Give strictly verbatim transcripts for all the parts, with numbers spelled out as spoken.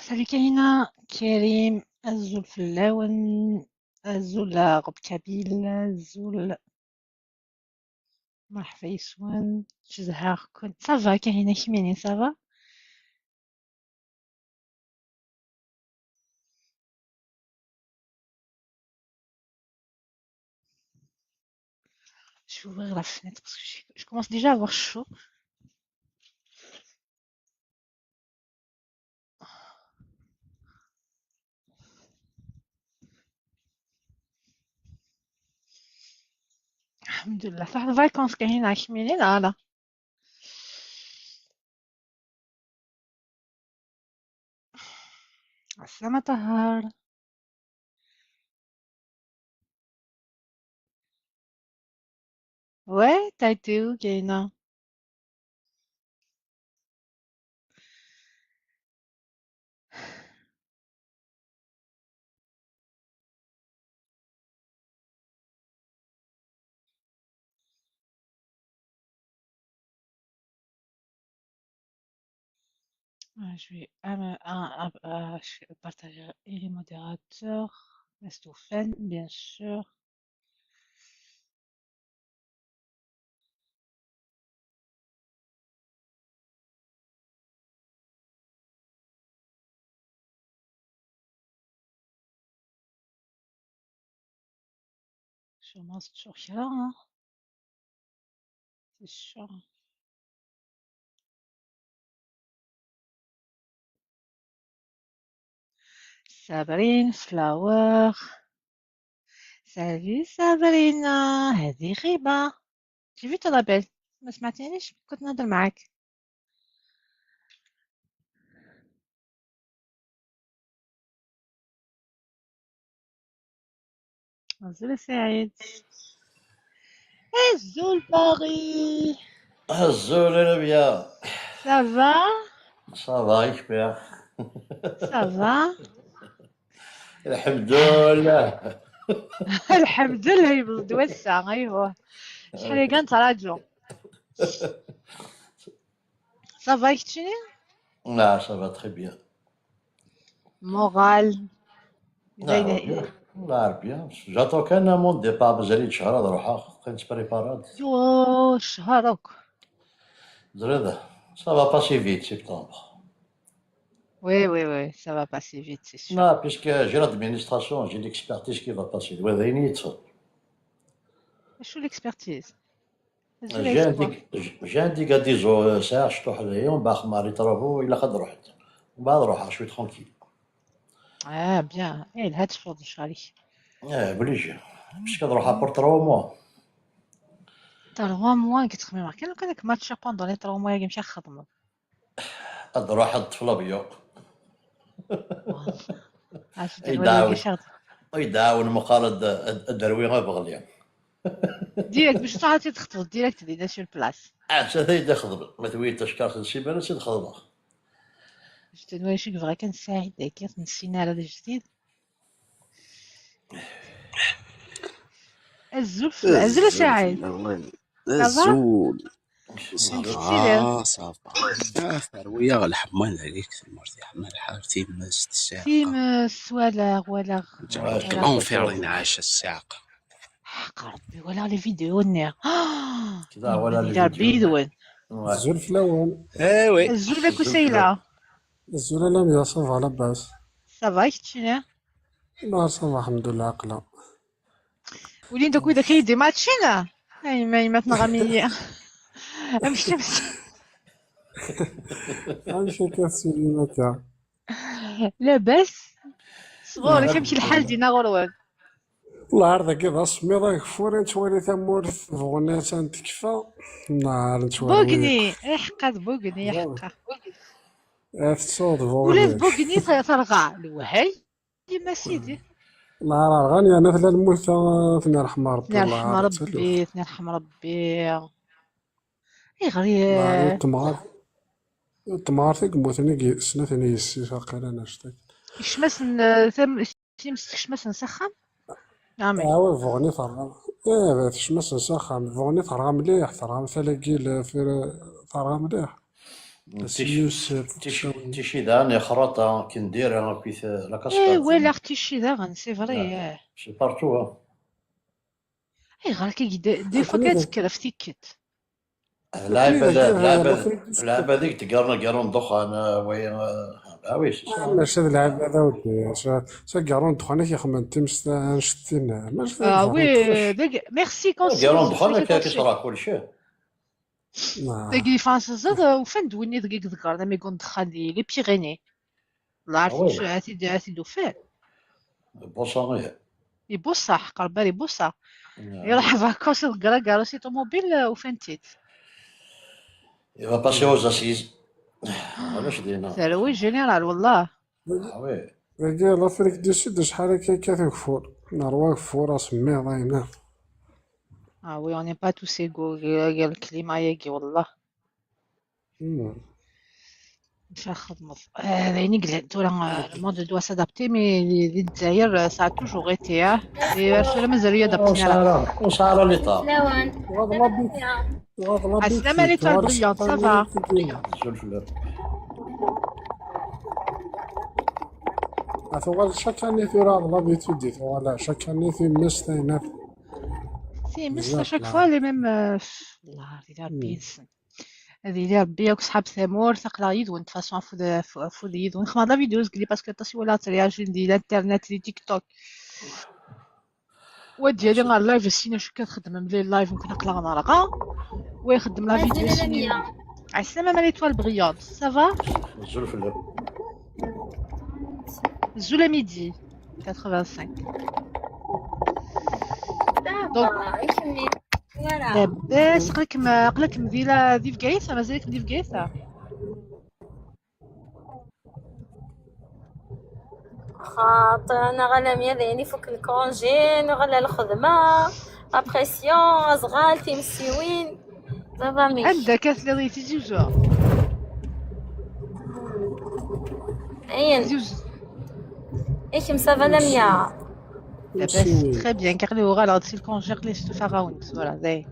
Salut Kahina, Karim, azul fell-awen, azul a Reb Kabil, azul. Merḥba yes-wen, cedhaɣ-ken. Ça va Kahina, kemmini, ça va? Je vais ouvrir la fenêtre parce que j'ai- je commence déjà à avoir chaud. الحمد لله. صح، الفايكونس كاين عشرين، لا، لا. عسلامة طهر. Ouais, t'as été où, Kaina? Ah, je vais ah, ah, ah, ah, je vais partager les modérateurs. Reste open, bien sûr. Sûrement, c'est sûr qu'il y a, hein. C'est sûr. Sabrine Flower. Salut Sabrina, هذه غيبة. J'ai vu ton appel. ما سمعتينيش، كنت نهضر معاك. أزول سعيد. أزول باغي. أزول ربيع. Ça va؟ Ça va, يكفي. Ça va؟ الحمد لله. الحمد لله يبلد وسع، ايوه. شحال كانت راجو؟ Ça va كتشيني؟ لا، ça va très bien. Moral. لا، bien. لا، bien. J'attends كان mon départ، مازال شهر هاد نروح، كنت بريبارات. يو، شهر هاك. زريدة. Ça va passer vite, septembre. Oui, oui, oui, ça va passer vite, c'est sûr. Non, puisque j'ai l'administration, j'ai l'expertise qui va passer. وين يدخل؟ شو l'expertise؟ J'ai un dég-, j'ai un dégât des eaux, euh, ساعة شطوح ليا، ومن بعد خمار les travaux، إلا خد رحت. ومن بعد روح، je suis tranquille. Ah, bien. ايه، لهاد الشغل شغالي. ايه، obligé. Parce que نروح pour trois mois. Trois mois كتخمم، كان لو كان داك ماتش pendant les trois mois يمشي خدمه. تروح تطفي l'avion. يداون. يداون مقال الدروي غير بغليان. Direct باش تعرف تخطب direct دينا sur place. عاد هذا يدي خطب، ما تويت تشكر سيبان سي تخطبه. Je te dis, je suis vraiment سعيد كيف نسينا على الجديد. أزول ف-، أزول سعيد. Ça va؟ أزول. Ça va، ça va. آه، فروية الحمان عليك، مرتي حمال حار، تيمس، الساعة. تيمس، ولا، ولا. الأنفير ينعاش الساعة. حق ربي، ولا les vidéos نير. كذا ولا les vidéos. ربي يدون. أزول فلاون. إيه وي. أزول كسيلة. أزول لاميا، ça va لاباس؟ Ça va، كتشيني؟ لا، ça va، الحمد لله، عقلة. ولين دوك ويدا كيدي ماتشينا. اي ما، ما تنغمي. امشي، امشي. امشي كاسيني متى؟ لاباس. صغور، كيمشي الحال دينا غروب. والله عرضك كيف السميضة كفوري نتوالي ثمورث بغنية تكفى. نهار نتوالي بوغني، إيه حقا بوغني، إيه حقا. إيه، تصوت بوغني. ولا بوغني ث-، ثرغا. الوهي. يما سيدي. الله راه غالي، أنا ثلاث موتى، ثني رحمة ربي، الله يرحم ربي، ثني رحم ربي. إيه غالي. تمغار، تمغار تيك موتني سنة ثاني يسي فاقيلا أنا شتاك. يشمس ن-، ثم، يمس تكشمس نسخن؟ نعم. آه، وي، بغني ثرغا. إيه، تشمس نسخن، بغني ثرغا مليح، ثرغا مثلا كيل في، ثرغا مليح. Tici daɣen ixraṭ akken diri akkit la cascade. Walaɣ tici daɣen, c'est vrai. C'est partout. Ayɣer akka des fois kan tekker ɣef tikkelt. Lɛibad i d-tegren agar n ddexxan. Ah oui, c'est ça. Maca d lɛibad a weddi. Agar n ddexxan i k-ixemmen times anect-tin. Ah oui. Merci. Agar n ddexxan akka i s-ɣer kulci. Dagi Fransa ẓid, ufan-d win i deg i ḍeggren amigo n ddexxan di les Pyrénées. Lɛerf ad t-id-ufan. Ibuṣa, ih. Ibuṣa, ḥeqq Rebbi, ibuṣa. Iruḥ vacances, iḍegger agaru si ṭumubil, ufan-t-id. Il va passer aux assises. Ulac dinna. Terwi général, wallah. Ah oui. Dagi l'Afrique du Sud acḥal akka yekkat ugeffur. Nerwa ageffur asemmiḍ ayna. Ah oui, on n'est pas tous égaux, gar lklima-yagi, wallah. Acu ara txedmeḍ? D ayen i yellan tura. Le monde doit s'adapter, mais di Lezzayer, ça a toujours été, ah. Et acu ara mazal-iyi adapter ara. Ur nesɛi ara liṭa. Ɛeslama, l'étoile brillante, ça va? Azul fell-am. Tuɣal chaque année tura d l'habitude, tuɣal chaque année times taynat. Times, à chaque fois les mêmes. Ad yili Rebbi akk ṣṣḥab tamurt, aql-aɣ yid-wen, de toute façon, afud, afud yid-wen. Xedmeɣ la vidéo zgelli parce que aṭas i walaɣ ttréagin di l'internet, di TikTok. Wa d-yali ɣer live, sin acu akka txeddmem les live, mkun aql-aɣ nerɣa. Wa ixeddem la vidéo, sin. Ɛeslama, ma l'étoile brillante, ça va? Azul fell-am. Azul a midi. Quatre-vingt-cinq. Donc, labas, aql-ikem, aql-ikem di la, di Bgayet, mazal-ikem di Bgayet? Xaṭi, anaɣ alamya d ayen ifukken congé, nuɣal ɣer lxedma, la pression, azɣal, timsiwin. Baba, amek? Anda akka telliḍ i Tizi Uzzu? Ayen. Tizi Uzzu. I kemm, ça va, Lamia? Labas, très bien. Aql-i uɣaleɣ-d si lkunji, aql-i stufaɣ-awen-d tura, dayen.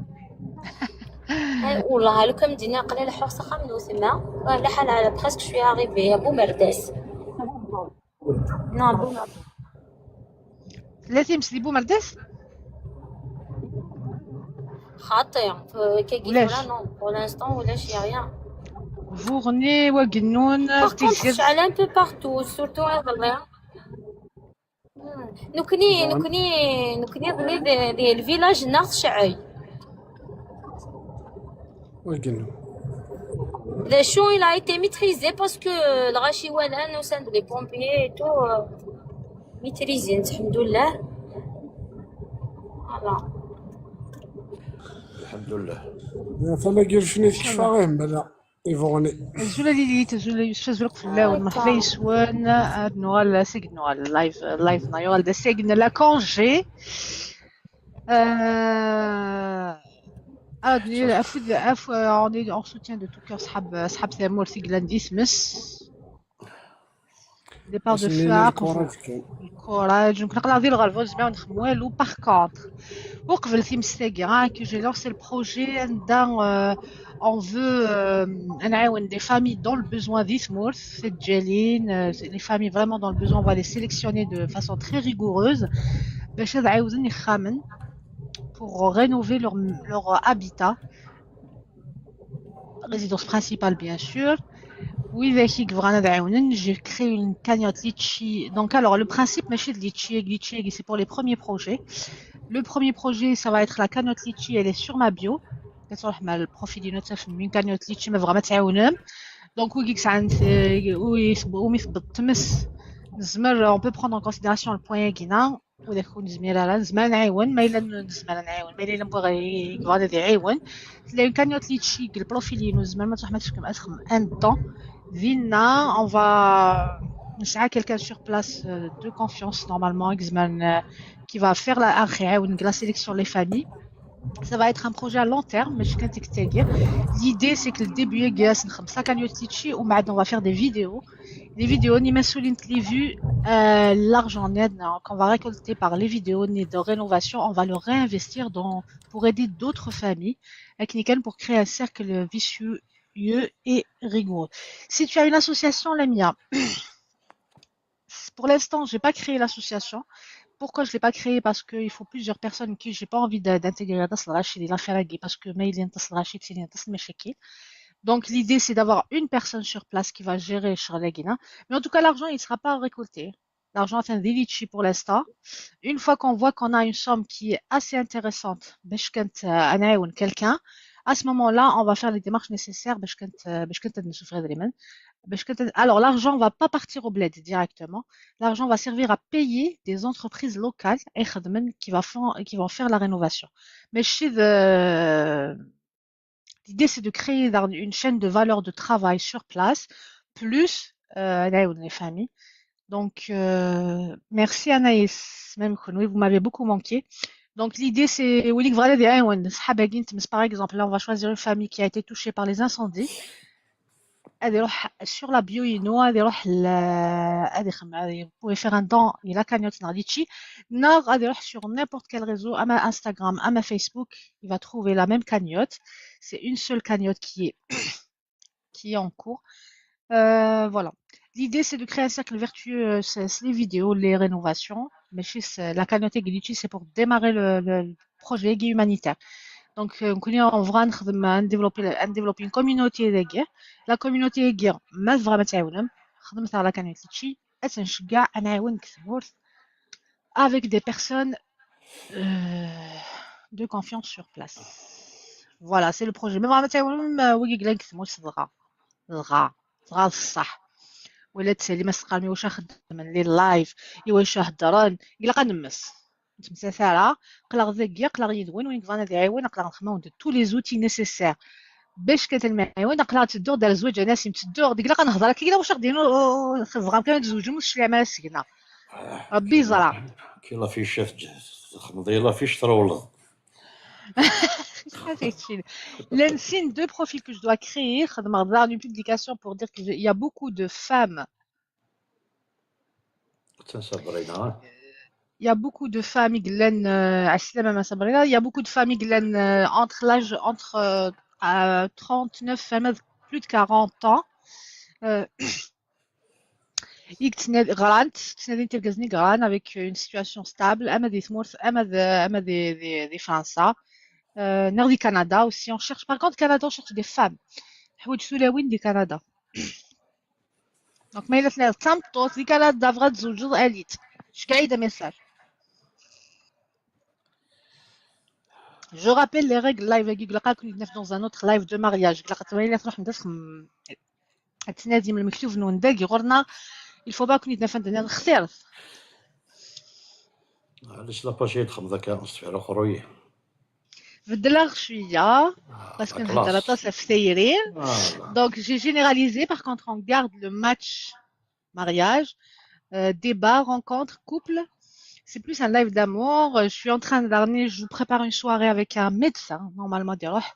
Ay, wallah, lukan m-d-ini aql-i leḥḥuɣ s axxam n wetma. Wah, lḥal, presque je suis arrivée à Boumerdas. Non, Boumerdas. Tella times di Boumerdas? Xaṭi, euh, kagi tura, non, pour l'instant, ulac, y a rien. Vuɣni, Wagennun, Tigzirt. Par contre, tecɛel un peu partout, surtout iḍelli. Hmm. Nekni, nekni, nekni iḍelli di, di lvillage-nneɣ tecɛel. Wagennun. D acu, il a été maîtrisé parce que lɣaci walan, usan-d les pompiers et tout, euh, maîtrisé, alḥemdullah. Voilà. Alḥemdullah. Tamagircni tekfa, ih, mala ibuɣni. Azul a Lilith, azul a Yusef, azul akk fell-awen. Merḥba yes-wen. Ad nuɣal, ass-agi ad nuɣal live, live-nneɣ yuɣal-d ass-agi n la congé. Euh, ah, afud, af-, euh, on est en soutien de tout cœur, ṣṣḥab, ṣṣḥab tamurt i yellan di tmes. Départ de feu, courage. Courage. Donc, aql-aɣ di lɣerba, ur nezmir ad nexdem walu. Par contre, uqbel times-agi, hein, que j'ai lancé le projet, anda, euh, on veut, euh, ad nɛawen des familles dans le besoin di tmurt, tiǧǧalin, euh, les familles vraiment dans le besoin, on va les sélectionner de façon très rigoureuse. Bac ad ɛiwden ixxamen, pour rénover leur, leur habitat. Résidence principale, bien sûr. Widak i yebɣan ad ɛiwnen, j'ai créé une cagnotte Litchi. Donc, alors, le principe, mačči d Litchi, Litchi, c'est pour les premiers projets. Le premier projet, ça va être la cagnotte Litchi, elle est sur ma bio. Ad truḥem ar le profil-inu, ad tafem une cagnotte Litchi, ma tebɣam ad tɛiwnem. Donc, wigi yesɛan, euh, umi tewweḍ tmes, nezmer, on peut prendre en considération le point-agi-nni. Widak ur nezmir ara, nezmer ad nɛiwen, ma yella nezmer ad nɛiwen, ma yella yella mebɣi yebɣan ad iɛiwen. Tella une cagnotte Litchi deg le profil-inu, tzemrem ad truḥem ad tefkem, ad txedmem un don. Dinna, on va, nesɛa quelqu'un sur place, euh, de confiance, normalement, i yezmer, euh, qui va faire la, ad ɣ-iɛiwen deg la sélection les familles. Ça va être un projet à long terme, mačči kan tikkelt-agi. L'idée, c'est que le début-agi, ad nexdem la cagnotte Litchi, umbeɛd, on va faire des vidéos. Les vidéos, ni ma ssulint les vues, euh, l'argent net, hein, qu'on va récolter par les vidéos, ni de rénovation, on va le réinvestir dans, pour aider d'autres familles. Akken kan, pour créer un cercle vicieux, sérieux et rigoureux. Si tu as une association, Lamia, pour l'instant, j'ai pas créé l'association. Pourquoi je l'ai pas créée? Parce qu'il faut plusieurs personnes que j'ai pas envie de- d'intégrer dans ce rachid, il a fait la guerre, parce que mais il est dans ce rachid, c'est dans ce mashakil. Donc l'idée, c'est d'avoir une personne sur place qui va gérer Charlagina. Mais en tout cas, l'argent, il sera pas récolté. L'argent, c'est un délit pour l'instant. Une fois qu'on voit qu'on a une somme qui est assez intéressante, باش كنت, euh, نعاون quelqu'un, à ce moment-là, on va faire les démarches nécessaires باش كنت, euh, باش كنت نشوف هذا اليمن. باش كنت, alors, l'argent va pas partir au bled directement. L'argent va servir à payer des entreprises locales يخدمن, qui va fa-, qui vont faire la rénovation. Mais chez, euh, l'idée, c'est de créer dans une chaîne de valeur de travail sur place, plus, euh, les familles. Donc, euh, merci Anaïs, même que oui, vous m'avez beaucoup manqué. Donc, l'idée, c'est, oui, voilà, des, hein, ouais, صحابة كي نتمس, par exemple, là, on va choisir une famille qui a été touchée par les incendies. غادي يروح sur la bio ينو, غادي يروح ل-, غادي يخم-, غادي, vous pouvez faire un don, il a cagnotte نغديتشي, نغ غادي يروح sur n'importe quel réseau, اما Instagram, اما Facebook, il va trouver la même cagnotte. C'est une seule cagnotte qui est, qui est en cours. Euh, voilà. L'idée, c'est de créer un cercle vertueux, euh, c'est, c'est les vidéos, les rénovations. Mais chez, c'est, la cagnotte Glitchy, c'est pour démarrer le, le projet humanitaire. Donc, euh, on va développer, développer une communauté. La communauté, mais vraiment, خدمت على la cagnotte Glitchy, avec des personnes, euh, de confiance sur place. Voilà, c'est le projet. Mais vraiment, c'est un, euh, oui, il y a des gens qui sont, c'est vrai. C'est vrai, c'est vrai, c'est ça. ولا تسالي ما سقامي واش خدمن لي اللايف، ايوا واش هضرن، قال غنمس. نتمسى سارة، قلغ ذاكيا، قلغ يدوين، وين كفانا دي عيوين، قلغ نخماون de tous les outils nécessaires. باش كتلمعيون، قلغ تدور دار زواج، انا سيم تدور، ديك لا غنهضر، كي لا واش غدينو، فغام كانوا تزوجوا، مش اللي عمال سكنا. ربي يزرع. كي لا فيش شافت، تخمضي لا فيش ترولض. Là, c'est deux profils que je dois créer. خدمة غدا une publication pour dire qu'il y a beaucoup de femmes. تنسى بريدة، ها؟ Il y a beaucoup de femmes, Glenn, euh, عسلامة ما صبرينا. Il y a beaucoup de femmes, Glenn, euh, entre l'âge, entre, euh, à trente-neuf, femmes plus de quarante ans. Euh, يتسناد-, غرانت, تسنادين تلقزني غران avec une situation stable, أما دي ثمورث, أما دي, أما دي, دي, دي فرنسا. Euh, نغ دي كندا aussi, on cherche, par contre, Canada, on cherche des femmes. حوايج ثلاوين دي كندا. Donc, ما إلا تناد تمطوط دي كندا بغات تزوج أليت. شكايدا message. Je rappelle les règles live, يقول لك كنت نف dans un autre live de mariage. يقول لك تبغي لا تروح ندخل تنادي من المكتوب نون داك يغرنا. Il faut pas كنت نف عندنا نختار. علاش لا باج يدخل ذاك نص على خرويه. بدل شويه. Parce que نهضر طاس في ثيرين. Donc, j'ai généralisé, par contre, on garde le match mariage, euh, débat, rencontre, couple. C'est plus un live d'amour. Euh, je suis en train d'arner, je vous prépare une soirée avec un médecin, normalement, des roches.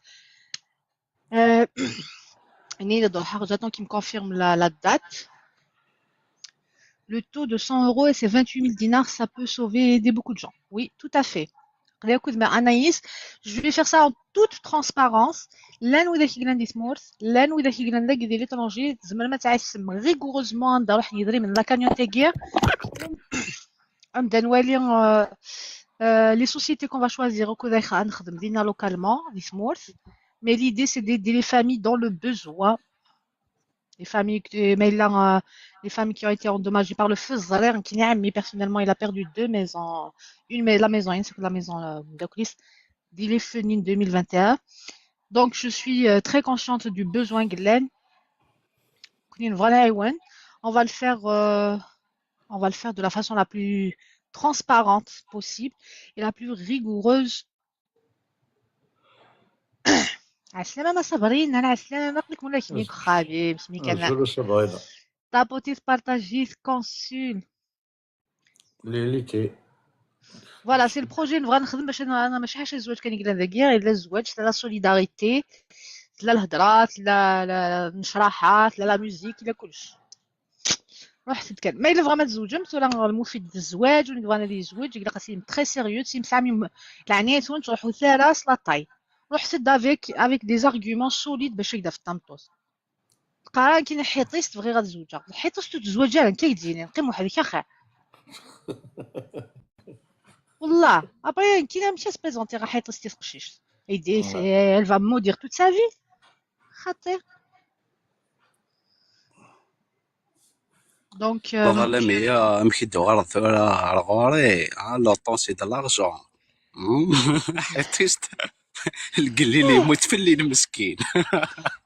Euh, j'attends qu'il me confirme la, la date. Le taux de cent euros et c'est vingt-huit mille dinars, ça peut sauver et aider beaucoup de gens. Oui, tout à fait. Anaïs, je vais faire ça en toute transparence. Llan widak i yellan di tmurt, llan widak i yellan dagi di l'étranger, tzemrem ad tɛassem rigoureusement anda ruḥ yedrimen la cagnotte agi. Ad nwali, euh, euh, les sociétés qu'on va choisir, ukud ad nexdem dinna localement di tmurt. Mais l'idée, c'est d'aider les familles dans le besoin. Les familles, euh, mais là, euh, les familles qui ont été endommagées par le feu, personnellement, il a perdu deux maisons. Une, mais la maison, une, c'est la maison, euh, de Chris, dès les feux deux mille vingt et un. Donc, je suis, euh, très consciente du besoin, Glenn. On va le faire, euh, on va le faire de la façon la plus transparente possible et la plus rigoureuse. عسلامة ما صابرين، أنا عسلامة ما قلت لك ولا كيميك خابي، بسميك أنا. Tapotit, partager, consul. Voilà, c'est le projet نبغى نخدم باش أنا, أنا ماشي حاجة الزواج كان يقول هذا كاع، إلا الزواج، لا la solidarité، لا الهضرات، لا, لا نشراحات، لا la musique، لا كلش. روح تتكلم. ما إلا بغا ما تزوجم، ولا المفيد الزواج، ولا بغا اللي يزوج، يقول لك سي très sérieux، سي مسامي م-، العنيتون تروحوا ثلاثة سلاطاي. Ruḥet-d avec, avec des arguments solides باش ak-d-taf tameṭṭut. Teqqar akken lḥiṭist bɣiɣ ad zewǧeɣ. Lḥiṭist ur tezwaǧ ara, nekk ay d-yini, qqim weḥd-k axir. Wallah, après, nekk amek ad s-présentiɣ lḥiṭist i teqcict? Elle dit, c'est, elle va me maudire toute sa vie. Xaṭi. Donc, euh, Lamia, amek i d-tuɣaleḍ tura ar ɣur-i? Ah, le temps c'est de l'argent. Hmm? Ḥiṭist, lgellil yemmut fell-i lmeskin.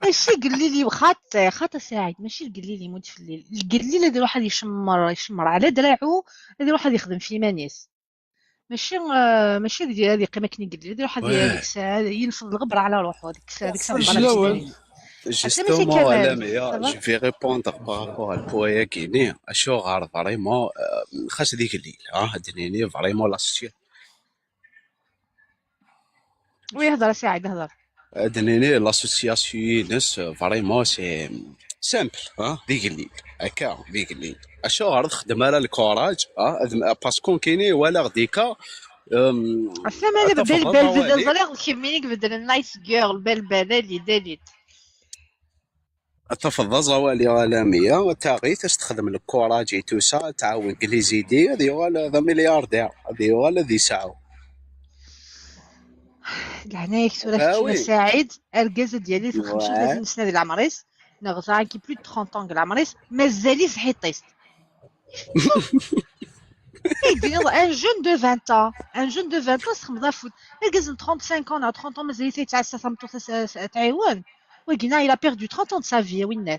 Mačči lgellil i-, xaṭi, xaṭi Saɛid, mačči lgellil yemmut fell-i. Lgellil ad iruḥ ad icemmer, icemmer ɛla draɛu, ad iruḥ ad ixdem f yiman-is. Mačči, euh, mačči ad, ad iqqim akken igellil, ad iruḥ ad, ad yekkes, ad yenfeḍ lɣebra ɛla ruḥu, ad yekkes, ad yekkes lɣebra. Justement, Lamia, je vais répondre par rapport à le point-agi-nni. Acuɣer vraiment, euh, xas d igellil, ah, ad d-nini vraiment l'association. Oui, hḍeṛ a Saɛid, hḍeṛ. Ad d-nini l'association-ines, vraiment, c'est simple, ah, d igellil. Akka, d igellil. Acuɣer ur txeddem ara le courage, ah, parce que nekkini walaɣ des cas, euh, Asma ad tafeḍ bdel, bdel, bdel, ẓriɣ d kemmini ibeddlen nice girl, bel, bel, ali, dali. Ad tafeḍ d aẓawali a Lamia, taɣit, ad s-texdem le courage et tout ça, ad tɛawen deg les idées, ad yuɣal d amilyardir, ad yuɣal ad yesɛu. Leɛnaya-k tura kečč a Saɛid, argaz ad d-yali xemsa u tlatin sna di leɛmer-is, neɣ sɛan ki plus de trente ans deg leɛmer-is, mazal-it ḥiṭist. Ay d-tiniḍ, un jeune de vingt ans, un jeune de vingt ans, txemmeḍ afud. Argaz n trente-cinq ans neɣ trente ans, mazal-it yettɛassa tameṭṭut ad tɛiwen. Wagi-nni, il a perdu trente ans de sa vie, a winna.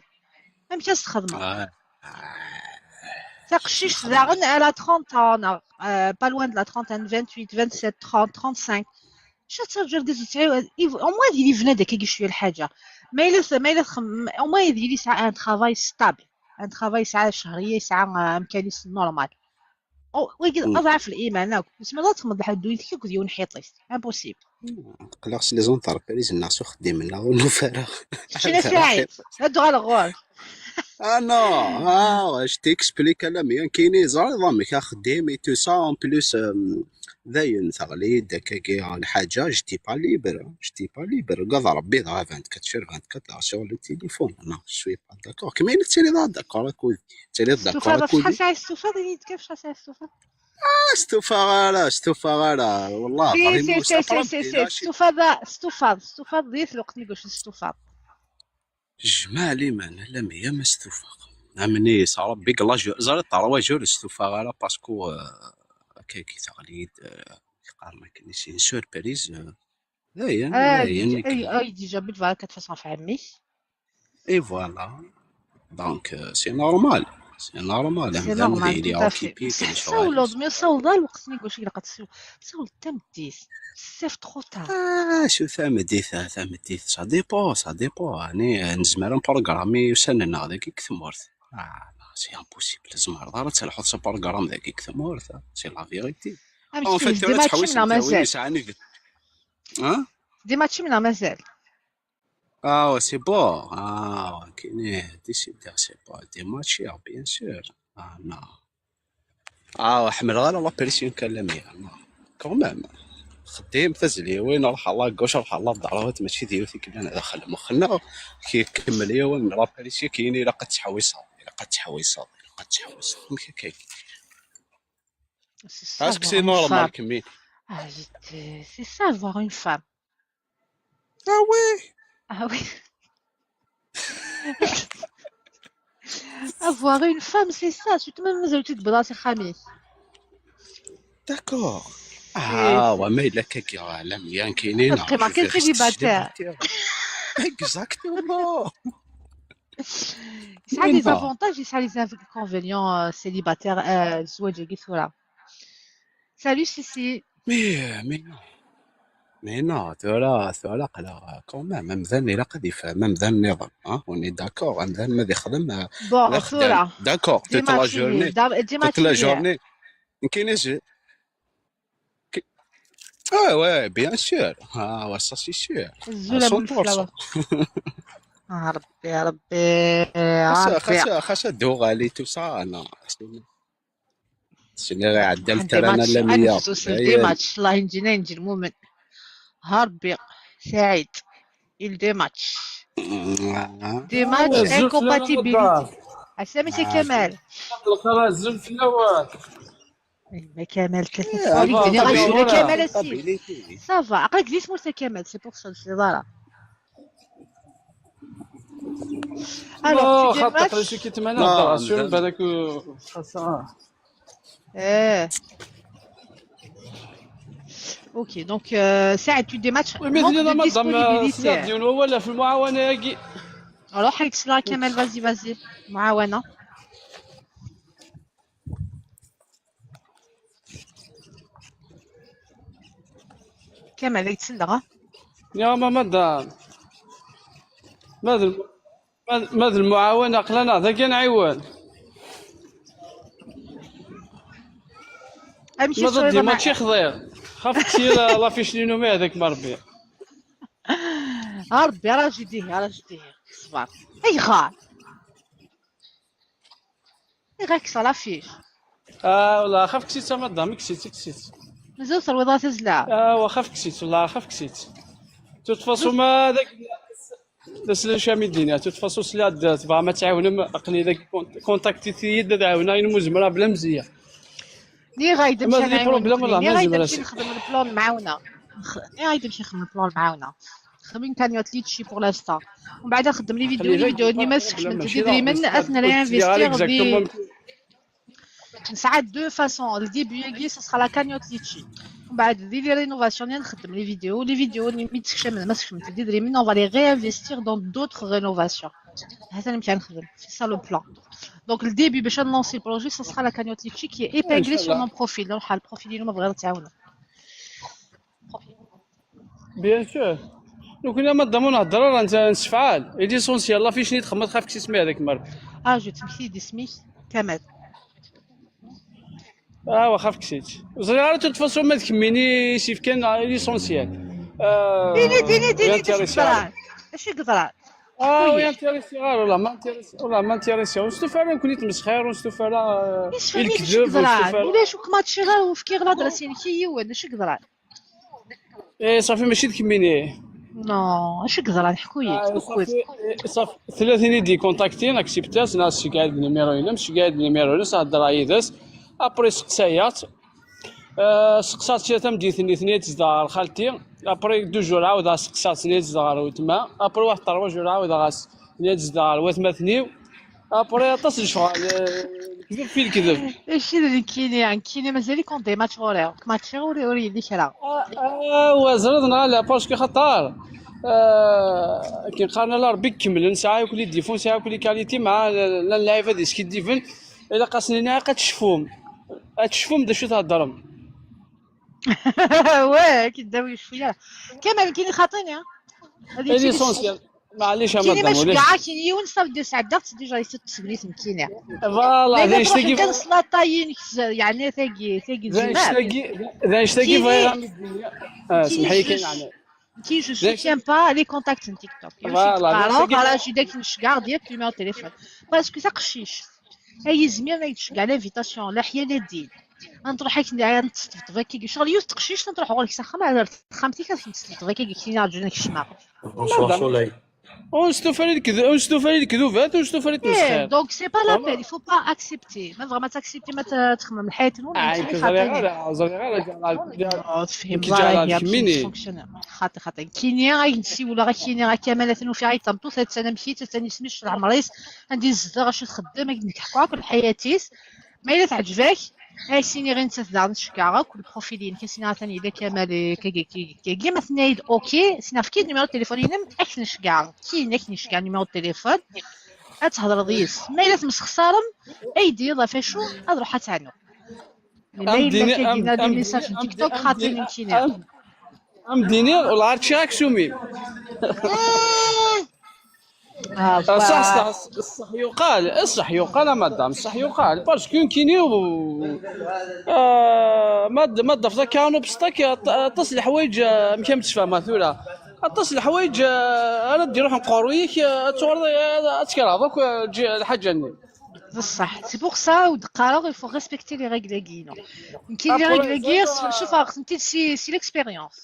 Amek ad s-txedmeḍ? Taqcict daɣen, elle a trente ans, neɣ, euh, pas loin de la trentaine, vingt-huit, vingt-sept, trente, trente-cinq. Acu ad terǧu argaz ur tesɛi, au moins ad yili yebna-d akkagi cwiya lḥaǧa. Ma yella, ma yella txem-, au moins ad yili yesɛa un travail stable, un travail yesɛa ccehriya, yesɛa, euh, amkan-is normal. Wagi d aḍɛaf n liman akk. Ur tezmireḍ ad txedmeḍ ddunit-ik akk d yiwen ḥiṭist. Impossible. Aql-aɣ s les entreprises-nneɣ s uxeddim-nneɣ ur nufi ara. Kečč a Saɛid, ad d-uɣaleɣ ɣur-k. Ah non, ah, je t'explique a Lamia, nekkini ẓriɣ amek axeddim et tout ça, en plus, euh, dayen teɣli-d akkagi lḥaǧa, j'étais pas libre, j'étais pas libre, ugadeɣ Rebbi dɣa vingt-quatre sur vingt-quatre sur le téléphone, non, je suis pas d'accord, kemmini tettiliḍ d'accord akked-i, tettiliḍ d'accord akked-i. Acḥal sɛiɣ testufaḍ, ini-d kan acḥal sɛiɣ testufaḍ. Ah, stufaɣ ara, stufaɣ ara, wallah. Si, si, si, si, si, stufaḍ, stufaḍ, stufaḍ, di lweqt n iguc stufaḍ. Jmaɛ liman, a Lamia, ma stufaɣ. Amni s Rebbi, deg laj, ẓriɣ trois jours ur stufaɣ ara, parce que, euh, akkagi teɣli-d, euh, yeqqar-m akken, c'est une surprise, euh, dayen, ah, dayen, déjà, déjà, belbaraka tfaṣ ɣef ɛemmi-k. Et voilà. Donc, euh, c'est normal. C'est normal. C'est normal, tout à fait. Sawleḍ, mi sawleḍ, lweqt-nni deg wacu ilaq ad tessawleḍ tameddit. C'est trop tard. Ah, شو tameddit, ah, tameddit, ça dépend, ça dépend. يعني, euh, nezmer ad nprogrammi ussan-nneɣ dagi deg tmurt. Ah, non, c'est impossible. Tzemreḍ ara ad telḥuḍ s uprogram dagi deg tmurt, ah. C'est la vérité. En fait, tura ttḥewwisen kra win yesɛan. Dima ttimneɣ mazal. Ah, c'est beau. Ah, kini, c'est beau. Des matchs, bien sûr. Ah, non. Ah, ḥemmleɣ ara la pression kan Lamia. Non. Quand même. Xeddim tazliwin, ruḥ à la gauche, ruḥ à la droite, mačči d yiwet i yellan daxel muxenneɣ. Kemmel yiwen la pression, kini ilaq ad tḥewwiseḍ, ilaq ad tḥewwiseḍ, ilaq ad tḥewwiseḍ. Amek akka? Est-ce que c'est normal, kemmini? Ah, c'est ça, avoir une femme. Ah oui. Ah oui. Avoir une femme, c'est ça. Surtout même mazal-itt tebḍa s axxam-ik. D'accord. Ah, wa ma yella akka, Lamia, nekkini, ad qqimeɣ kan célibataire. Exactement. Yesɛa des avantages, yesɛa des inconvénients, euh, célibataire, euh, zzwaǧ-agi tura. Salut Sissi. Mais, euh, mais non. Mais non, tura, tura, aql-aɣ, quand même, amdan ilaq ad yefhem amdan nniḍen, hein? On est d'accord, amdan ma ad ixdem, euh, bon, tura. D'accord, toute la journée, toute la journée. Nekkini, ah ouais, bien sûr. Ah ouais, ça c'est sûr. À cent pour cent. Ah, Rebbi, Rebbi, Rebbi. Xas ad d-uɣali tout ça, non. Sini iɛedda ltara n Lamia. Des matchs, Allah ينجينا ينجي المؤمن. ها ربي. Saïd, il deux matchs. Deux matchs, azul fell-am, incompatibilité. Ass-a, monsieur Kamal. Lqara, azul fell-awen. Eh, ma Kamal, qu'est-ce que ça va, Kamal, stabilité. Ça va. Après, glisse-moi, c'est Kamal, c'est pour ça, c'est voilà. Alors, tu démarres. Eh. Ok, donc, euh, Saïd, tu démarres. Oui, mais manque de disponibilité. Alors, Kamal, vas-y, vas-y. معاونة. Kamal, la yettselleɣ, ha? Ya ma madam. Ma d, ma d, ma d lmuɛawena aql-aneɣ dagi ad nɛiwen. Amek i d-tesɛiḍ mačči xḍiɣ. Xaf ksir la fiche-nni n umihi, hadakum Rebbi. A Rebbi, ara jidihi, ara jidihi. Ṣber. Ayɣer? Ayɣer kkseɣ la fiche? Ah, wala, xaf ksir-tt a madam, ksir-tt, ksir-tt. Mazal terwiḍ ara tazzla? Ah, wa xaf ksir-tt, wala, xaf ksir-tt. De toute façon, ma d aslac am i d-iniɣ, de toute façon, sliɣ-d tebɣam ad tɛiwnem, aql-i dagi, kont-, kontaktit-iyi-d ad ɛiwneɣ ayen umi zemreɣ bla mzeyya. Nniɣ-ak-d amek ara nɛiwen nekkni. Nniɣ-ak-d amek i nexdem le plan n lemɛawna. Nniɣ-ak-d amek i nexdem le plan n lemɛawna. Nexdem une cagnotte Litchi pour l'instant. Umbeɛd ad nxeddem les vidéos, les vidéos-nni ma skecment-d idrimen, ad ten-réinvestir di. Nesɛa deux façons. Le début-agi, ce sera la cagnotte Litchi. Umbeɛd di les rénovations-nni ad nxeddem les vidéos. Les vidéos-nni mi d-sekcamen, ma skecment-d idrimen, on va les réinvestir dans d'autres rénovations. Ha-t-an amek ara nexdem. C'est ça le plan. Donc, le début, باش نلونسي le projet, ce sera la cagnotte Litchi qui est épinglée sur mon profil. نروح على le profil-inu, ma tebɣiḍ ad tɛawneḍ. Bien sûr. Nekkni a madam ur nhedder ara, nessefɛal. L'essentiel, la fiche-nni txedmeḍ, xaf ksir-tt, ma d akken. Ah, je t'explique, isem-ik Kamal. Ah, wa xaf ksir-tt. Ur ẓriɣ ara, de toute façon, ma d kemmini i s-yefkan, l'essentiel. Ini-d, ini-d, ini-d acu i yeḍran. Acu i yeḍran? Ah, ur yi-intéressé ara, ur la m'intéressé, ur la m'intéressé. Ur nestufa ara nekkni n tmesxir, ur nestufa ara, euh, i lekdeb, ur nestufa ara. Ulac, ur kem-matchiɣ ara, ur fkiɣ l'adresse-inek i yiwen, acu i yeḍran? Eh, ṣafi, mačči d kemmini. Non, acu i yeḍran, ḥku-yi-d, ah, ḥku-yi-d. Ṣafi, eh, ṣafi, tella tin i d-ikontaktin, accepter-as, neɣ tceggeɛ-d numéro-inem, tceggeɛ-d numéro-ines, heddreɣ yid-s. Après, seqsayeɣ-tt. Euh, seqsaɣ-tt kra tameddit-nni, tenna-yi ad tezdeɣ ɣer xalti. Après, deux jours, ɛawdeɣ seqsaɣ-tt, tenna-yi ad tezdeɣ ɣer weltma. Après, waḥed trois jours, ɛawdeɣ-as, tenna-yi ad tezdeɣ ɣer watmaten-iw. Après, aṭas n lecɣal, euh, lekdeb fi lekdeb. Mačči d nekkini, nekkini mazal-ik on démat ɣur-i. Mačči ur, ur yelli kra. Ah, ah, wa ẓriḍ neɣ ala, parce que xaṭer, euh, akken qqaren ala Rebbi ikemmlen, nesɛa akk les défauts, nesɛa akk les qualités, meɛna llan lɛibad yeskiddiben. Ilaq-asen ad nini ad tecfum. Ad tecfum d acu theddrem. Ouais, akken ddaw yecfu ara. Kamal, nekkini xaṭini, ha? L'essentiel. Maɛlic a madam, ulac. Nekkini ma ceggeɛ akken yiwen, ça veut dire sɛeddaɣ-tt déjà, yessud tessegnit nekkini. Voilà, d annect-agi. Kan slaṭayin, yeɛni tagi, tagi d zmal. D annect-agi, d annect-agi bɣiɣ a m-d-iniɣ. Ah, semmeḥ-iyi kan, yeɛni. Nekkini, je soutiens pas les contacts n TikTok. Voilà, d annect-agi. Qqareɣ, qqareɣ, jida akken ceggeɛ, direct numéro de téléphone. Parce que taqcict ay izmiren ad yi-d-tceggeɛ l'invitation, leḥya la ddin. Ad nruḥ akken ad nesteṭṭef akkagi. Ccɣel yiwet teqcict, ad nruḥ ɣur-k s axxam, ar texxamt-ik, ad kem-testeṭṭef akkagi, kini rǧu ad k-cmeɣ. Bonsoir, Soleil. Ur nestufa i lekd-, ur nestufa i lekdubat, ur nestufa i tmesxir. Eh, donc c'est pas la peine, il faut pas accepter. Ma tebɣam ad accepter, ma t-, txemmem lḥayat-nwen, ah, ur ẓriɣ ara, ur ẓriɣ ara, ur tefhim ara, xaṭi, xaṭi. Nekkini, ay nsiwleɣ, akkini, akka ma la ten-ufiɣ, ay tameṭṭut, attan amek-itt, attan isem-is, leɛmer-is, anda i tezdeɣ, acu txeddem, akken nekk ḥkuɣ akk lḥayat-is. Ma yella teɛǧeb-ak, ay s-iniɣ i nettat daɣen tceggeɛ akk, le profil-inek, ay s-iniɣ atan yella Kamal, eh, kagi, kagi, kagi, ma tenna-yi-d ok, s-iniɣ efk-iyi-d numéro de téléphone-inem, ad k-n-ceggɛeɣ, kini ad k-n-ceggɛeɣ numéro de téléphone, ad thedreḍ yis. Ma yella temsexsarem, ay d-tiniḍ ɣef acu, ad ruḥ ad teɛnu. Ma yella kagi, am-, des messages n TikTok, xaṭi nekkini. Am-, am-, am-, am-, d-iniɣ, ur ɛad ččiɣ aksum-im. Ah, ṣṣeḥ, ṣṣeḥ, ṣṣeḥ yuqal, ṣṣeḥ yuqal a madam, ṣṣeḥ yuqal, parce que nekkini, euh, ma d-, ma d-tafeḍ akka un obstacle, aṭ-, aṭas n leḥwayeǧ, euh, amek am tfehmeḍ tura, aṭas n leḥwayeǧ, euh, ara d-iruḥen ɣur-ik, euh, ad tuɣaleḍ, euh, ad tkerheḍ akk, euh, lǧi-, lḥaǧa-nni. D ṣṣeḥ. C'est pour ça ur d-qqareɣ, il faut respecter les règles-agi, non. Nekkini les règles-agi, cufeɣ-tent-id si, si l'expérience.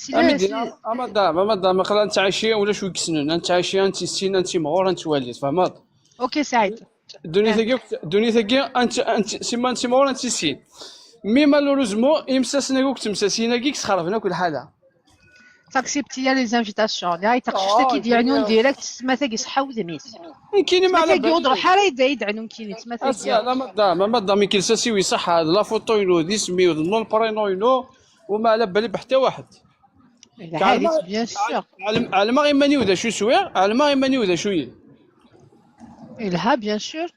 Si le, si... Amadam, amadam, aql-aɣ nettɛici ulac wi yessnen, ad nettɛici, ad nettissin, ad nettimɣur, ad nettwali, tfehmeḍ? Ok, Saɛid. Ddunit-agi, ddunit-agi, ad nett-, ad nett-, simma ad nettimɣur, ad nettissin. Mi malheureusement, imsasen-agi akked temsasin-agi i yesxerben akk lḥala. T'acceptes ya les invitations. Ay, taqcict-agi d-yeɛnun direct, tma-tagi seḥḥa udem-is. Nekkini ma ala tma-tagi ur d-ruḥ ara yedda yedɛnu nekkini, tma-tagi. Ass-a, amadam, amadam, ikelsa siwi ṣaḥḥa, d la photo-inu, d isem-iw, d nom, prénom-inu, u ma ala bali beḥta waḥed. Bien sûr. Ɛelmeɣ iman-iw d acu swiɣ, ɛelmeɣ iman-iw d acu yil. Yelha, bien sûr.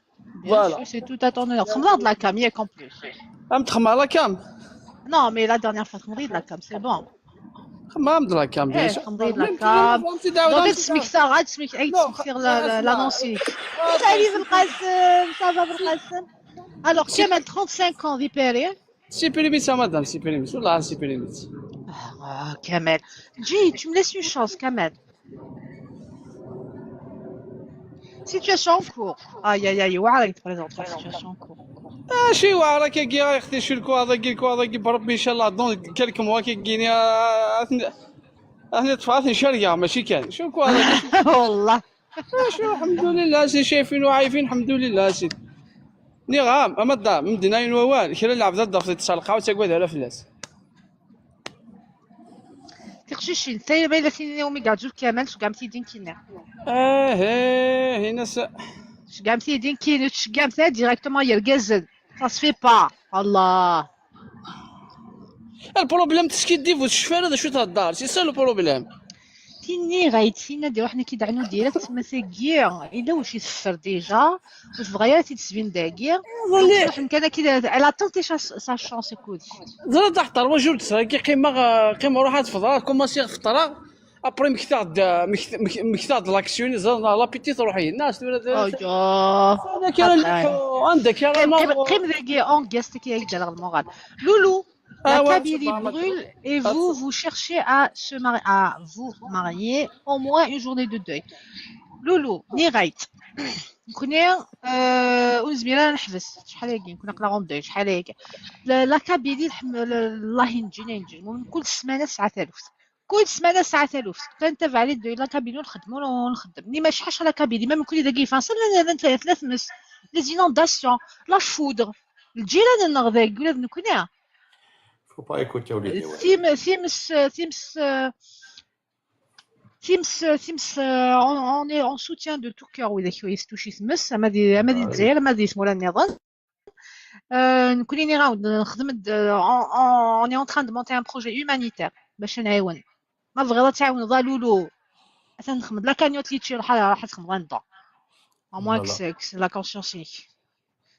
Bien sûr, c'est tout à ton honneur. Txemḍeḍ la cam, yak, en plus. Am txemmeḍ la cam? Non, mais la dernière fois, txemḍeḍ la cam, c'est bon. Txemmeḍ la cam, bien sûr. Txemḍeḍ la cam. Donc, ad smektaɣ, ad smek-, ad smektiɣ la, la, l'annonce-ik. Salut Belqasem, ça va Belqasem? Alors, Kamal, trente-cinq ans, di Paris. Siprimit, a madame, siprimit. Wallah, siprimit. Ah, Kamal. Jay, tu me laisses une chance, Kamal. Situation en cours. Aïe, aïe, aïe, voilà, il te présente la situation en cours. Ah, شي واعر كي غير اختي شو الكواضة كي الكواضة كي بربي ان شاء الله dans quelques mois كي جيني اثني اثني طفات ان شاء الله ماشي كان شو الكواضة. والله. شو الحمد لله سي شايفين وعايفين الحمد لله سي. نغام اما الدار مدينة ووال كلا العبد الضغط يتصل قاو تقعد على فلاس. Tiqcicin, tayri ma yella tin-nni umi yeɛǧeb Kamal, tceggɛemt-iyi-d inkinni. Eh, eh, هنا س- Tceggɛemt-iyi-d inkinni, tceggɛemt-iyi directement yergazen. Ça se fait pas. Allah. Le problème, teskiddib ur tecfi ara d acu thedder. C'est ça le problème. Tinni ɣayet, tinna d iruḥen ad k-id-ɛnu direct, ma tagi, yella wacu i teffer déjà, ur tebɣa ara ad t-id-tesbin dagi. Truḥ kan akka, elle attend sa, sa chance, écoute. Ẓriɣ d aḥeṭṭer, wa jur d-sɣi, qqimeɣ, qqimeɣ ruḥ ad fḍreɣ, commencer fṭreɣ, après mektaɣ-d, mekt-, mek-, mektaɣ-d l'action, ẓriɣ l'appétit truḥ-iyi. Nas tura d-, anda kara, anda kara, qim, qim, qim dagi, en guest, qui est dans le moral. Loulou, la Kabylie brûle et vous, vous cherchez à se marier, à vous marier, au moins une journée de deuil. Loulou, ني غايت. نكوني، آه، ونزميرة نحبس. شحال هاكي؟ نكون أقلا غوندي، شحال هاكي؟ لا، لا كابيلي الحم-، لا، الله ينجينا، ينجي. المهم، كل سمانة ساعة ثالوث. كل سمانة ساعة ثالوث. كنتابع لي دو لا كابيلي ونخدمو ونخدم. ني ما شحال لا كابيلي، ما من كل داكي فاصل، لا، لا، لا، لا، ثلاث مس. Les inondations, la foudre. الجيران النغذاك، يقول هذا نكوني. Faut pas écouter وليدي. Times, times, times, euh, times, times, euh, on, on est en soutien de tout cœur وإذا كي يستوشي تمس، أما دي، أما دي الجزائر، أما دي ثمورة نظن. آه، نكوني نعاود نخدم د-، on, on, on est en train de monter un projet humanitaire باش نعاون. ما بغيض تعاون ضالولو. أثنى نخدم لا كانيوت لي تشي راح، راح تخدم غنضا. Au moins كس-، كس la conscience نيك.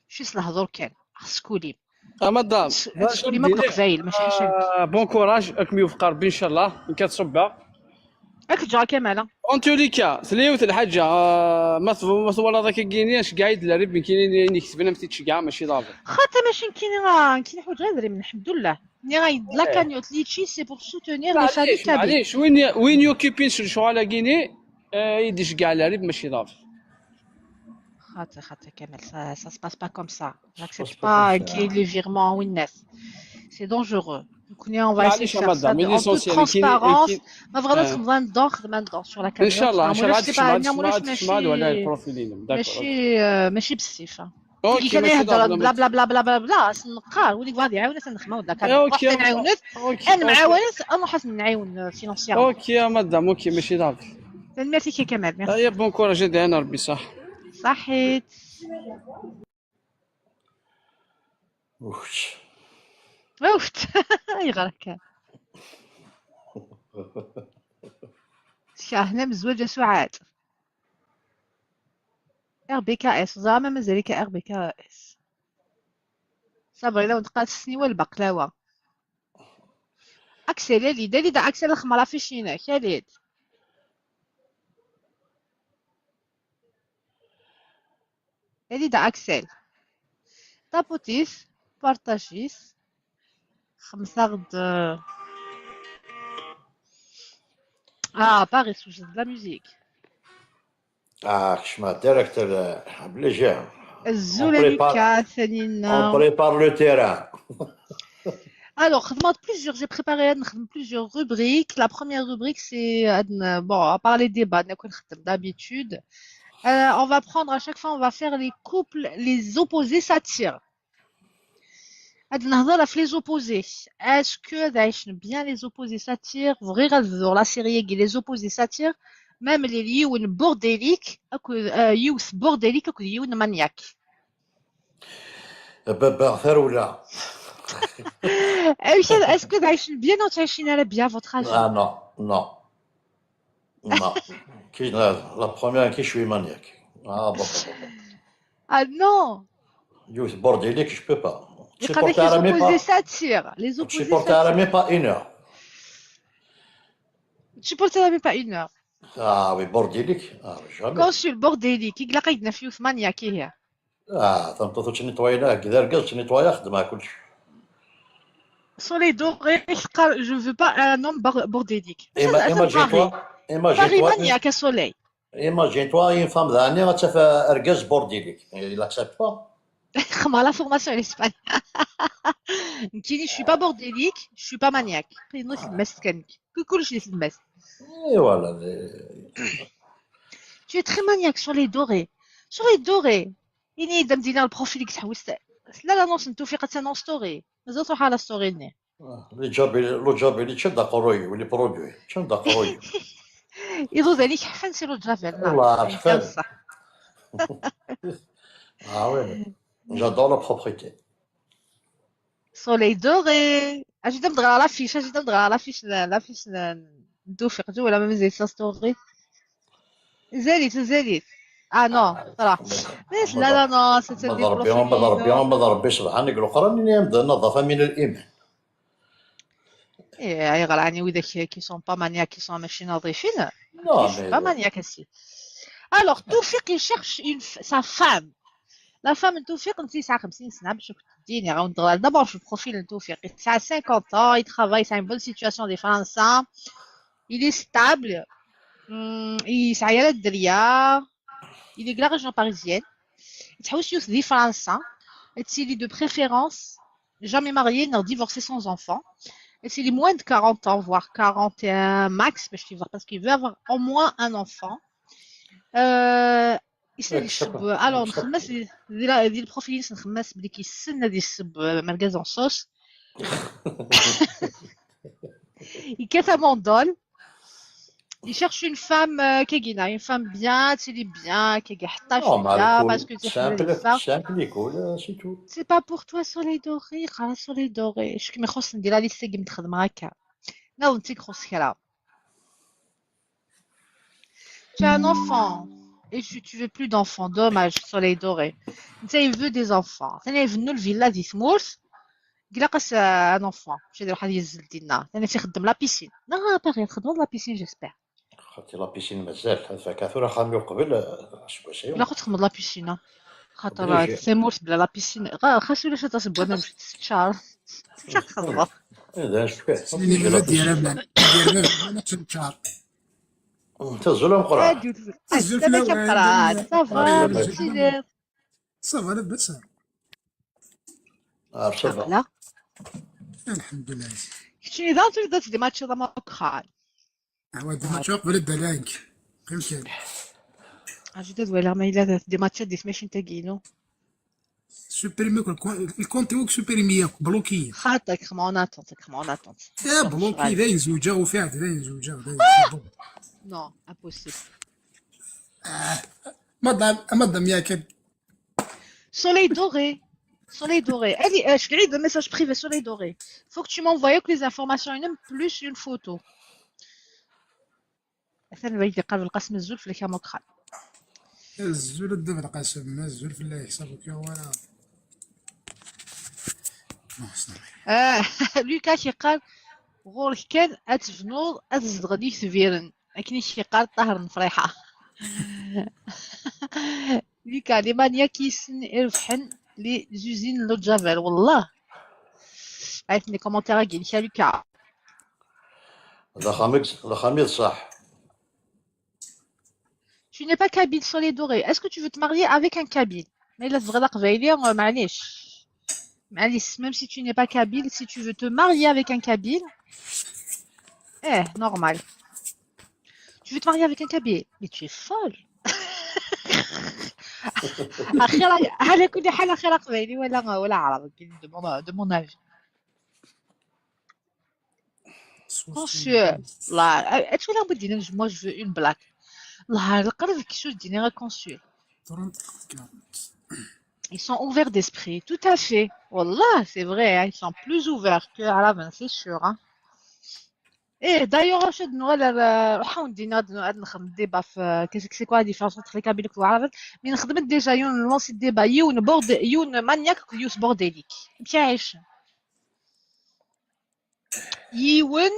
شي سلا هضور كان. خص كولي. أما دام. خص كولي ما كنت زايل، ماشي حشمت. آه، bon courage، أكم يوفق ربي إن شاء الله. إن كانت صبة. أك جا كمالا. En tous les cas، ثليوت الحاجة، آه، ما ث-، ما ثولا ذاك الجيني، اش قاعد لا ريب كيني، إني كتبنا متي تشجع، ماشي ضابط. خاطر ماشي كيني راه، كيني حوت غير من الحمد لله. ني غاي لا كانيوت ليتشي، c'est pour soutenir les familles kabyles. معليش، وين ي-، وين يوكيبين شو الشغل كيني، آه، يديش كاع لا ريب ماشي ضابط. خاطر، خاطر كمال، ça, ça se passe pas comme ça. J'accepte pas كي les virements والناس. C'est dangereux. نكوني on va essayer de faire ça en toute transparence. ما بغينا نخدم ندور، خدمة ندور sur la cagnotte. إن شاء الله، إن شاء الله، عاد تسمع، عاد تسمع، ولا البروفيل. ماشي، آه، ماشي بالسيف. كي كان يهضر بلا بلا بلا بلا بلا بلا، نقار ولي غادي يعاونك نخدمه ولا كان واحد نعاونك. أنا معاونت، أنا حاس نعاون financièrement. اوكي يا مدام، اوكي، ماشي ضابط. Merci كي كمال، merci. هيا، bon courage، يدعي لنا ربي، صح. صحيت. اوفت. اوفت. يغرك. شاهنا مزوجة سعاد. ار بي كي اس، زعما مازالك ار بي كي اس. صافا، الا ونتقال السنيوة البقلاوة. اكسل، يا ليدا، ليدا اكسل، الخمرة في شينك، يا ليد. يا ليدا اكسل. طابوتيس، بارطاجيس. خمسة غد. اه، باغي توجد لا ميوزيك. اه، كشما ديريكتور، آه، بلي جا. الزول هذيك ثاني. On prépare le terrain. Alors, خدمت plusieurs, j'ai préparé, خدمت plusieurs rubriques. La première rubrique, c'est, euh, bon, à part les débats, comme d'habitude. Euh, on va prendre à chaque fois, on va faire les couples, les opposés s'attirent. هاد النهضة راه في les opposés. Est-ce que عايشين bien les opposés s'attirent؟ بغير غنبداو la série ياكي les opposés s'attirent. Même les يوث bordélique اكو آه، يوث bordélique اكو يوث maniaque. بابا غفر ولا؟ Est-ce que عايشين bien ولا عايشين على bien votre avis؟ Ah non, non. Non. كي la première كي شوي maniaque. Ah bon, bon, bon. Ah non. Youth bordélique, je peux pas. يقول لك les opposés s'attirent. Les opposés s'attirent. Même pas une heure. Tu supportes même pas une heure. Ah oui, bordélique. Ah, jamais. Quand je suis bordélique, il a une fille maniaque. Ah, tant que tu nettoies là, que derrière tu nettoies, de ma couche. Soleil doré, je veux pas un homme bordélique. Imagine-toi, imagine-toi. Maniaque à soleil. Imagine-toi une femme d'année, tu fais un gars bordélique. Il accepte pas. Comment la formation en Espagne? Je suis pas bordélique, je suis pas maniaque. Coucou, je suis. Et voilà. Tu es très maniaque. Soleil doré. Soleil doré. Il est dans le profil. Là, l'annonce, une touffique, c'est un story. Mais autres, à la story. Le job, le job, il est de produit, il est produit. Il est de produit. Il est de produit. Voilà, c'est ça. Ah oui, j'adore la propreté. Soleil doré. اجي نضغط على l'affiche, اجي نضغط على l'affiche, l'affiche. ندوفي قدو ولا ما مزال سا story. زالت زالت. Ah non, voilà. لا لا non, c'est مضربي مضربي مضربي سبحانك الاخرى اللي يبدا النظافه من الايمان. ايه غير راني وذاك qui sont pas maniaques, qui sont ماشي نظيفين. Non, je suis pas maniaque aussi. Alors, Toufik, il cherche une, sa femme. La femme de Toufik, c'est ça, comme si c'est un peu d'abord, je profil de Toufik. Il a cinquante ans, il travaille, c'est une bonne situation de France. Il est stable. Hum, il est de la région parisienne. Il est aussi de France. Il est de préférence jamais marié, ni divorcé, sans enfant. Et c'est les moins de quarante ans, voire quarante et un max, parce qu'il veut avoir au moins un enfant. Euh, يسالي الشاب. Alors, نخمس ديال البروفيل، نخمس بلي كيسن هذه السب مركز en sauce. يكثر من دول. Il cherche une femme, euh, كيكينا, une femme bien, tu es bien, كيكي حتى شويه, parce que tu es ça. Simple, simple, c'est tout. C'est pas pour toi, Soleil doré, خلاص Soleil doré. شكون يخص ندير la liste كي متخدم هكا. Non, c'est grosse كلام. Tu as un enfant et tu, tu veux plus d'enfants. Dommage, Soleil doré. Il veut des enfants. Il veut une villa دي ثمورث. قال قاس un enfant. ماشي يدير واحد يزل دينا. انا تيخدم la piscine. لا باغي تخدم la piscine, j'espère. خاطي la piscine مازال. هاد فكاثورة خامي وقبل اسبوع. لا كنت تخدم la piscine. خاطر ثمورث بلا la piscine. خاص ولا شتا سبوع ما مشيت ست شهر. هذا شكون؟ سيدي ما دير ابان دير ابان ست شهر. تزول مقرا. تزول في الاول. Ça va. Ça va لاباس. اه ça va. الحمد لله. كنتي اذا تبدا تدي ماتش ضا مكران. هو دي ماتش قبل الدلانك. فهمتي؟ اجي تدوي لا ما الا دي ماتش دي ماشي انت كينو. Supprimer le compte, supprimer, bloquer. خاطك خمونات، خمونات. يا bloquer ذاين زوجة وفي عاد ذاين زوجة. Non, impossible. مدام مدام ياك. Soleil doré. Soleil doré. Allez, je vais le message privé, Soleil doré. Faut que tu m'envoies que les informations, et même plus une photo. مثلا بغيت يقابل القاسم الزول في الكاموكران. الزول الدم القاسم الزول في الله يحسبك يا ورا. لوكا كيقال غورك كان اتجنوض اتزدغ ديك تبيرن. اكني كيقال طاهر نفريحه. لوكا لي مانيا كيسن يربحن لي زوزين لو جافيل والله. عرفتني كومونتير كي لوكا. لا خميس لا خميس صح. Tu n'es pas kabyle, Soleil doré. Est-ce que tu veux te marier avec un kabyle? Mais là, c'est vrai, la قبايلية, euh, معليش. Alice, même si tu n'es pas kabyle, si tu veux te marier avec un kabyle, eh, normal. Tu veux te marier avec un kabyle, mais tu es folle. اخي، على كل حال، اخي، قبايلي ولا ولا عربي، de mon de mon avis. Consul, là, tu vois, moi je veux une blague. Là, le قريب كي شو ديني غا consul. Ils sont ouverts d'esprit, tout à fait. والله, c'est vrai, hein, ils sont plus ouverts que عربا, c'est sûr, hein. ايه، d'ailleurs, واش هاد نوال، آه، راح ندينا هاد، هاد نخدم débat في qu'est-ce que c'est quoi la différence entre les Kabyles والعرب. Mais نخدم déjà يون lancer débat, يون بورد، يون maniaque، يون bordélique. ماشي عايش. يون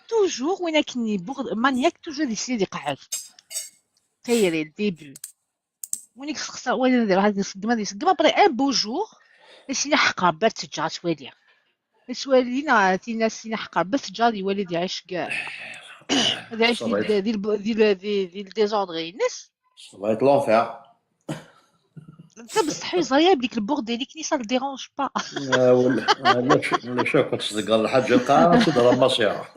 toujours وين كني بغض maniaque toujours يسير يقعد. تيري le début. وين يخسر وين يدير واحد يسقم، هذا يسقم، après un beau jour يسيني حقا بات تجار توالي. توالي نا تينا سينا حقا بات تجار يوالي دي عيش كاع. دي عيش دي دي الب- دي ال- دي دي le désordre ينس. Ça va être l'enfer. انت بصح يزريا بليك le bordélique ني ça le dérange pas. آه، ولا ولا شو ولا شو كنت تصدق على الحاجه القاعه تضرب مصيره.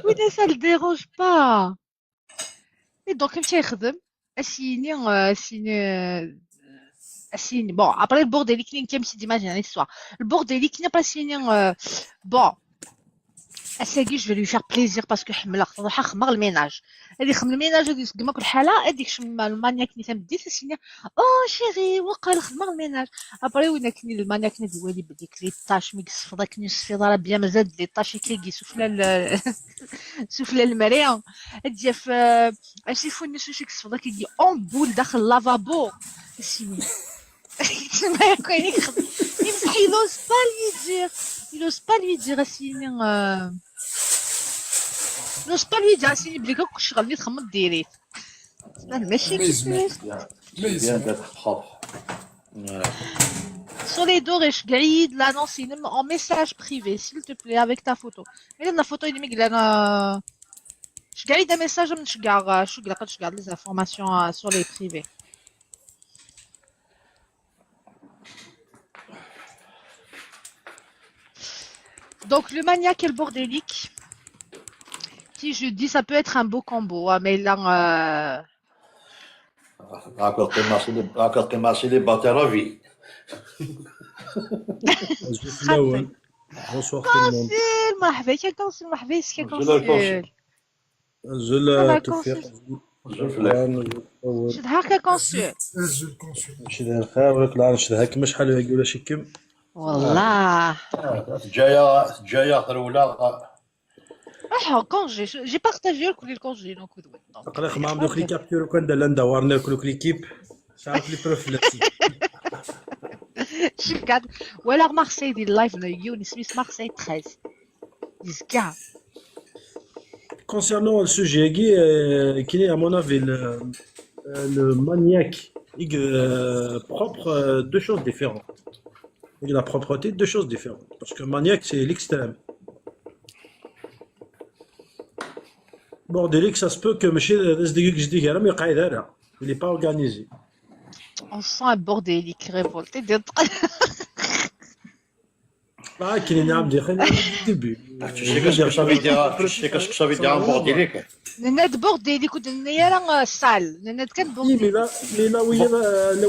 ولا ça le dérange pas. Et donc كيفاش يخدم؟ اسيني، آه، اسيني، آه، اسيني. Bon, après le bordélique ني كيما سي ديماجين l'histoire. Le bordélique ني با اسيني، آه، bon. اساكي je vais lui faire plaisir parce que حملغ، راح خمر le ménage. هادي خمر le ménage، هادي يسقم كل حاله، هاديك شم le maniaque ني تمديت اسيني. او شيري، وقال خمر le ménage. Après وين كني le maniaque ني ديوالي بديك les tâches، مي قصف ذاك ني سفيضه راه بيان مازال les tâches كي يجي سفلى ال- سفلى المريا. تجي في، آه، شي فوني شو شي كسفضه كيجي en boule داخل le lavabo. سيني. تسمى كاين يخدم. يمسح، il ose pas lui dire. Il ose pas lui dire اسيني، آه، il ose pas lui dire اسيني بلي كاع كل شغل اللي تخمم ديريه. تسمى ماشي كيفاش. Bien, bien d'être propre. Sur les deux, je gagne la non, c'est en message privé, s'il te plaît, avec ta photo. Et la photo, il est là. Je gagne des messages, je garde, je garde les informations, euh, sur les privés. Donc, le maniaque et le bordélique, si je dis, ça peut être un beau combo, hein, mais là, euh, راك القيمة سيلي-، راك القيمة سيلي باتي رافي. Bonsoir tout le monde. Bonsoir tout le monde. Consul, مرحبا يا Consul، مرحبا يا Consul. أزول توفيق. أزول فلاح. شد هاكا Consul. شد الخير، ولا كلا شد هاك، مش حلو يقول لك شكم. والله. جاية، جاية خير ولا. راح congé، j'ai partagé le congé donc. تقريخ ما عندك لي capture كان دار لندا وارنر كلوك l'équipe. شعرف les profils. شوف كاع ولا مارسيل ديال اللايف، يونس سميث مارسيل treize. يزكى. Concernant le sujet, Guy, euh, qui est à mon avis le, euh, le maniaque, euh, propre, euh, deux choses différentes. Et la propreté, deux choses différentes. Parce que maniaque, c'est l'extrême. Bordélique, ça se peut que ماشي ديك جدي كلام يقعد هذا. Il est pas organisé. On sent un bordélique révolté. Ah, كاين نعم دي خلينا début. Tu sais qu'est-ce que ça veut dire, tu sais qu'est-ce que ça veut dire un bordélique. نناد bordélique ودنيا راه sale. نناد كان bordélique. Mais là, mais là, oui, là, là,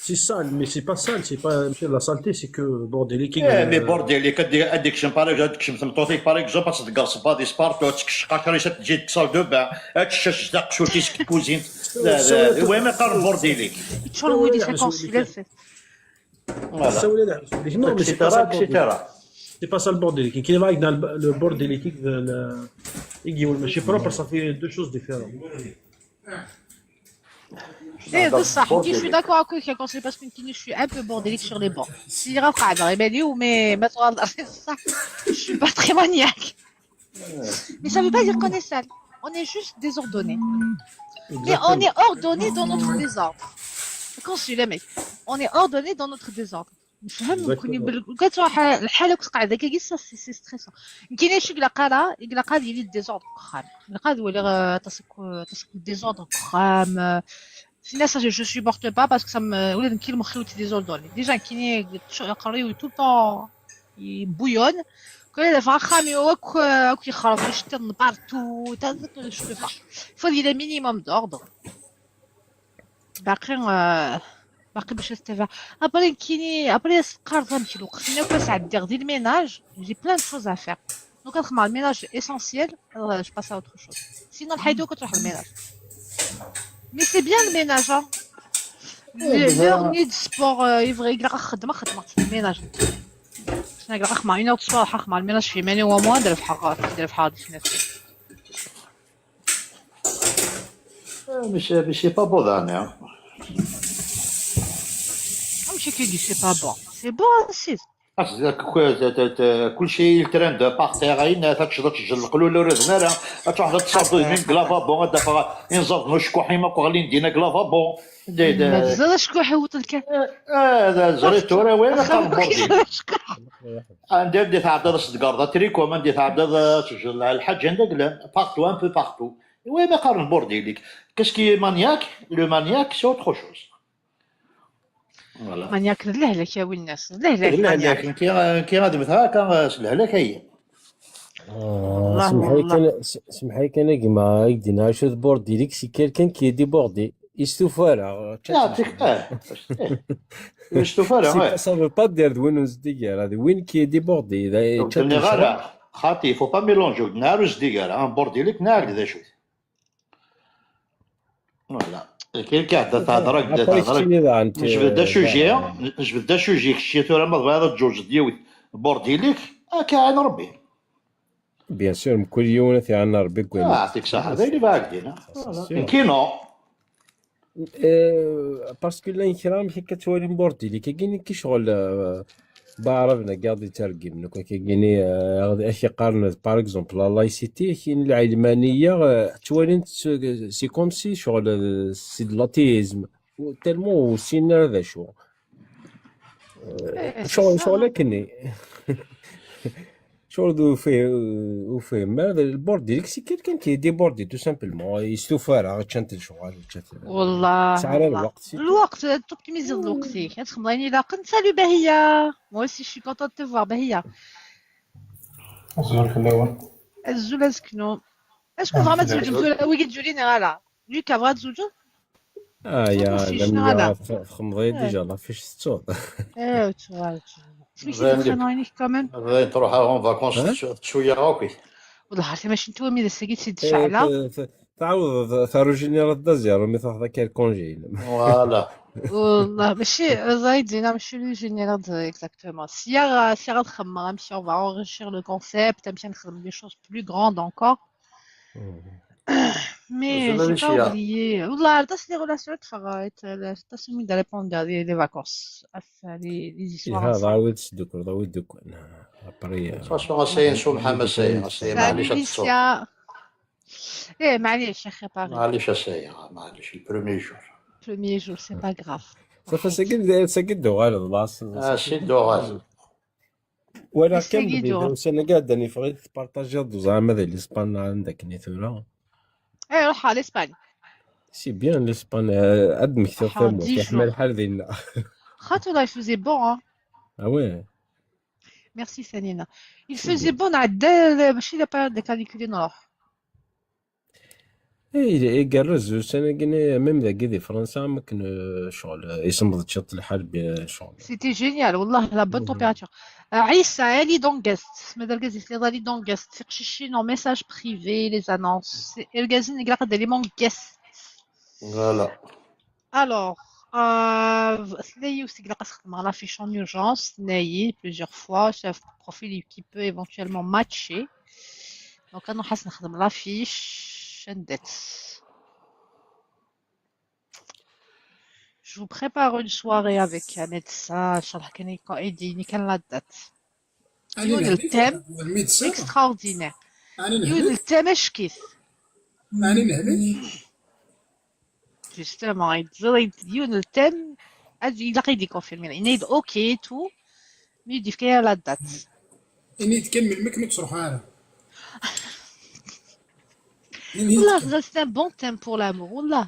c'est sale, mais c'est pas sale, c'est pas, ماشي la saleté, c'est que bordélique. Eh, mais bordélique, هذيك شنو باريك، هذيك شنو تمطوطيك باريك، زوبا تدقر صبا دي سبارتو، تكشقا كريسه تجي ديك salle de bain، هاد الشاش داك شو تيسك كوزين. لا، لا، وين ما قال bordélique. يتشرب ودي ساكونس في الفيت. Voilà. Non, mais c'est pas ça le bordélique. C'est pas ça le bordélique. كاين واحد le bordélique يجي ماشي propre, ça fait deux choses différentes. ايه بصح كي je suis d'accord avec كاكوس parce que كاين je suis un peu bordélique sur les bords. Si غا قاعده غير بالي ومي ما تغلط صح. Je suis pas très maniaque. Mais ça veut pas dire qu'on est sale. On est juste désordonné. Mais on est ordonné dans notre désordre. Quand je suis le mec, on est ordonné dans notre désordre. نفهم كوني بال- كتروح الحاله كنت قاعده كي c'est stressant. يمكن شي قلقه راه يقلق هذه لي désordre كخام، يقلق هذا ولا تسك تسك désordre كخام. Sinon, ça, je, je supporte pas parce que ça me, ula d nekk lmux-iw yettdésordonné. Déjà, nekkini, aqerruy-iw tout le temps, il bouillonne. Quand il est en train de, akk, akk yexreb, iceṭṭiḍen partout, je peux pas. Il faut qu'il y ait un minimum d'ordre. Baqi, euh, baqi bac ad tettabaɛ. Après, nekkini, après, as-qqareḍ amek lweqt-nni akk ad sɛeddiɣ di lménage, j'ai plein de choses à faire. Donc, ad xedmeɣ lménage essentiel, alors, euh, je passe à autre chose. Sinon, lḥayt akk ad truḥ lménage. Mais c'est bien le ménage, hein. L'heure-nni d sport, euh, yebɣa, ilaq ad xedmeɣ, xedmeɣ-tt di lménage. Ilaq ad xedmeɣ une heure de sport, ad xedmeɣ lménage fi iman-iw, au moins, ad rebḥeɣ, ad rebḥeɣ di tnafa. Eh, mais c'est, mais c'est pas beau, Dani, hein. Amek akka i c'est pas bon? C'est bon, c'est. As-, k-, k-, t-, t-, t-, كل شيء يترند par terre, ayen ad teččeḍ, ad teǧǧeḍ leqlul ur rden ara, ad truḥeḍ ad tesserduḍ deg lavabo, ad d-afeɣ inẓaden ucekkuḥ-im akk ɣlin dinna deg lavabo. D, d, Mazal acekkuḥ iwweḍ lkan. Ah, d, ẓriɣ tura, win Axxam aqerbu. Mazal acekkuḥ. Anda i d-tɛeddaḍ ad s-tgerḍ atrikum, anda i d-tɛeddaḍ ad teǧǧeḍ lḥaǧa anda glan, partout, un peu partout. Oui, mais qqaren bordilik. Qu'est-ce qui est maniaque? Le maniaque, c'est autre chose. Voilà. Maniaque d lehlak a winnas, d lehlak, D lehlak, maniaque. Nekki, nekki ad mmteɣ akka, s lehlak-ayi. Wallah, Semḥ-iyi wallah. kan, s-, semḥ-iyi kan a gma, i k-d-yenna acu d bordilik, c'est quelqu'un qui est débordé. Yestufa ara. Yeɛṭik, ah. Yestufa ara, C'est ouais. pas, ça veut pas dire d win ur zeddig ara, d win qui est débordé. D, Ur d-nniɣ ara, xaṭi, il faut pas mélanger, ur d-nniɣ ara ur zeddig ara, bordilik, nniɣ-ak d acu. Voilà. Kir kah da tehḍer-ak, da Après, tehḍer-ak. keččini daɣen, Nejbed-d eh, acuji, daɣen. Nejbed-d acuji, kečči tura ma tebɣiḍ ad tǧewǧeḍ yiwet bordilik, akka ɛin Rebbi. Bien sûr, mkul yiwen ad t-iɛanna Rebbi deg wayen. Ah, yeɛṭik ṣṣeḥḥa, d ayen i bɣiɣ ad k-d-iniɣ. C'est sûr. Nekkini. Eh, parce que llan kra amek akka ttwalin bordilik-agi nekki ccɣel, eh, baɛraben-agi ad ittergimen akk akkagini, eh, ak-iqqaren, par exemple, la laïcité, kini lɛilmaniya, eh, ttwalin-tt, c'est comme si ccɣel, eh, c'est de l'athéisme. Tellement ur ssinen ara d acu. Eh, Ccɣel, c'est ça. ccɣel akken. Ccɣel d ufhim, ufhim. Ma d bordilik, c'est quelqu'un qui est débordé, tout simplement. Yestufa ara, ččant lecɣal, ččant. Wallah, Tesɛa ara wallah. lweqt, c'est tout. Lweqt, toptimiser lweqt-ik. Ad txedmeḍ ayen ilaqen. Salut Bahia. Moi aussi, je suis contente de te voir, Bahia. Azul fell-awen. Azul azeknum. Est-ce que vraiment ad tzewǧem tura, wigi d-yuli neɣ ala? Lucas, bɣa ad tzewǧeḍ? Ah, ya, Ur xic d am neɣ ala? Txemḍeḍ déjà la fiche tettuḍ. Eh, ur ttuɣal, ur ttuɣal. Ttmek i tebxen ayen-ik quand même. Dayen truḥ en vacances, Hein? tsu-, tsuya akk. Wallah, ɣer tamacint-iw mi d ass-agi i Eh, tt-id-ceɛleɣ. t-, t-, tɛawdeḍ, tarujineḍ da zéro, mi truḥeḍ akka ar congé-inem. Voilà. Wallah, mačči, ẓer-iyi-d dinna, mačči le général exactement. Sya, sya ad xemmeɣ amek on va enrichir le concept, amek ad nexdem des choses plus grandes encore. Mais Azul j'ai Alicia. Pas oublié. Wallah, aṭas les relations, aṭas umi d-répondre les, les vacances. Af, les, les histoires Iha, ensemble. Ḍawi-d sdukkel, ḍawi-d sdukkel. Après, euh, De toute façon, ass-ayi nsumḥ a Massayi, ass-ayi, Salut maɛlic ad tettuḍ. Alicia. Eh, maɛlic, axi, Paris. Maɛlic a Massayi, maɛlic, le premier jour. Premier jour, c'est pas grave. Ça fait sagi d-, sagi d-uɣaleḍ, laṣ. Ah, si d-uɣal. Wala Ass-agi kan d-uɣal. Ussan-agi ɛeddan yeffeɣ-it tpartajiḍ d uẓar ama d l'Espagne anda akken i tura. Eh, ruḥ à l'Espagne. C'est bien l'Espagne, euh, ad d-mmektiɣ Ah, tamurt, dix yeḥma jours. Lḥal dinna. Xaṭi, là, il faisait bon, hein. Ah ouais. Merci, Sanina. Il faisait bon, nɛedda, mačči la période de canicule, nruḥ. Eh, igerrez ussan-agi, même dagi di Fransa, am akken, euh, ccɣel, euh, isemmeḍ ciṭ lḥal, bi-, ccɣel. C'était génial, wallah, la bonne température. Euh, Aïssa, elle est dans guest. Ma d argaz i telliḍ, elle est dans guest. Tiqcicin en message privé, les annonces. Irgazen, ilaq ad d-alim en guest. Voilà. Alors, euh, tella yiwet i ilaq ad xedmeɣ l'affiche en urgence, tenna-yi plusieurs fois, chef de profil qui peut éventuellement matcher. Donc, ad nruḥ ad s-nexdem l'affiche, anda-tt? Je vous prépare une soirée avec un médecin, inchallah, kan i-, i d-yini kan la date. Yiwen le thème extraordinaire. Yiwen le thème acek-it. Justement, il dit, il dit, yiwen le thème, ad, ilaq ad yi-d-ikonfirmi. Yenna-yi-d ok et tout, mais ur d-yefka ara la date. Ini-d kan melmi akken ur ttruḥ ara. Wallah, c'est un bon thème pour l'amour, wallah.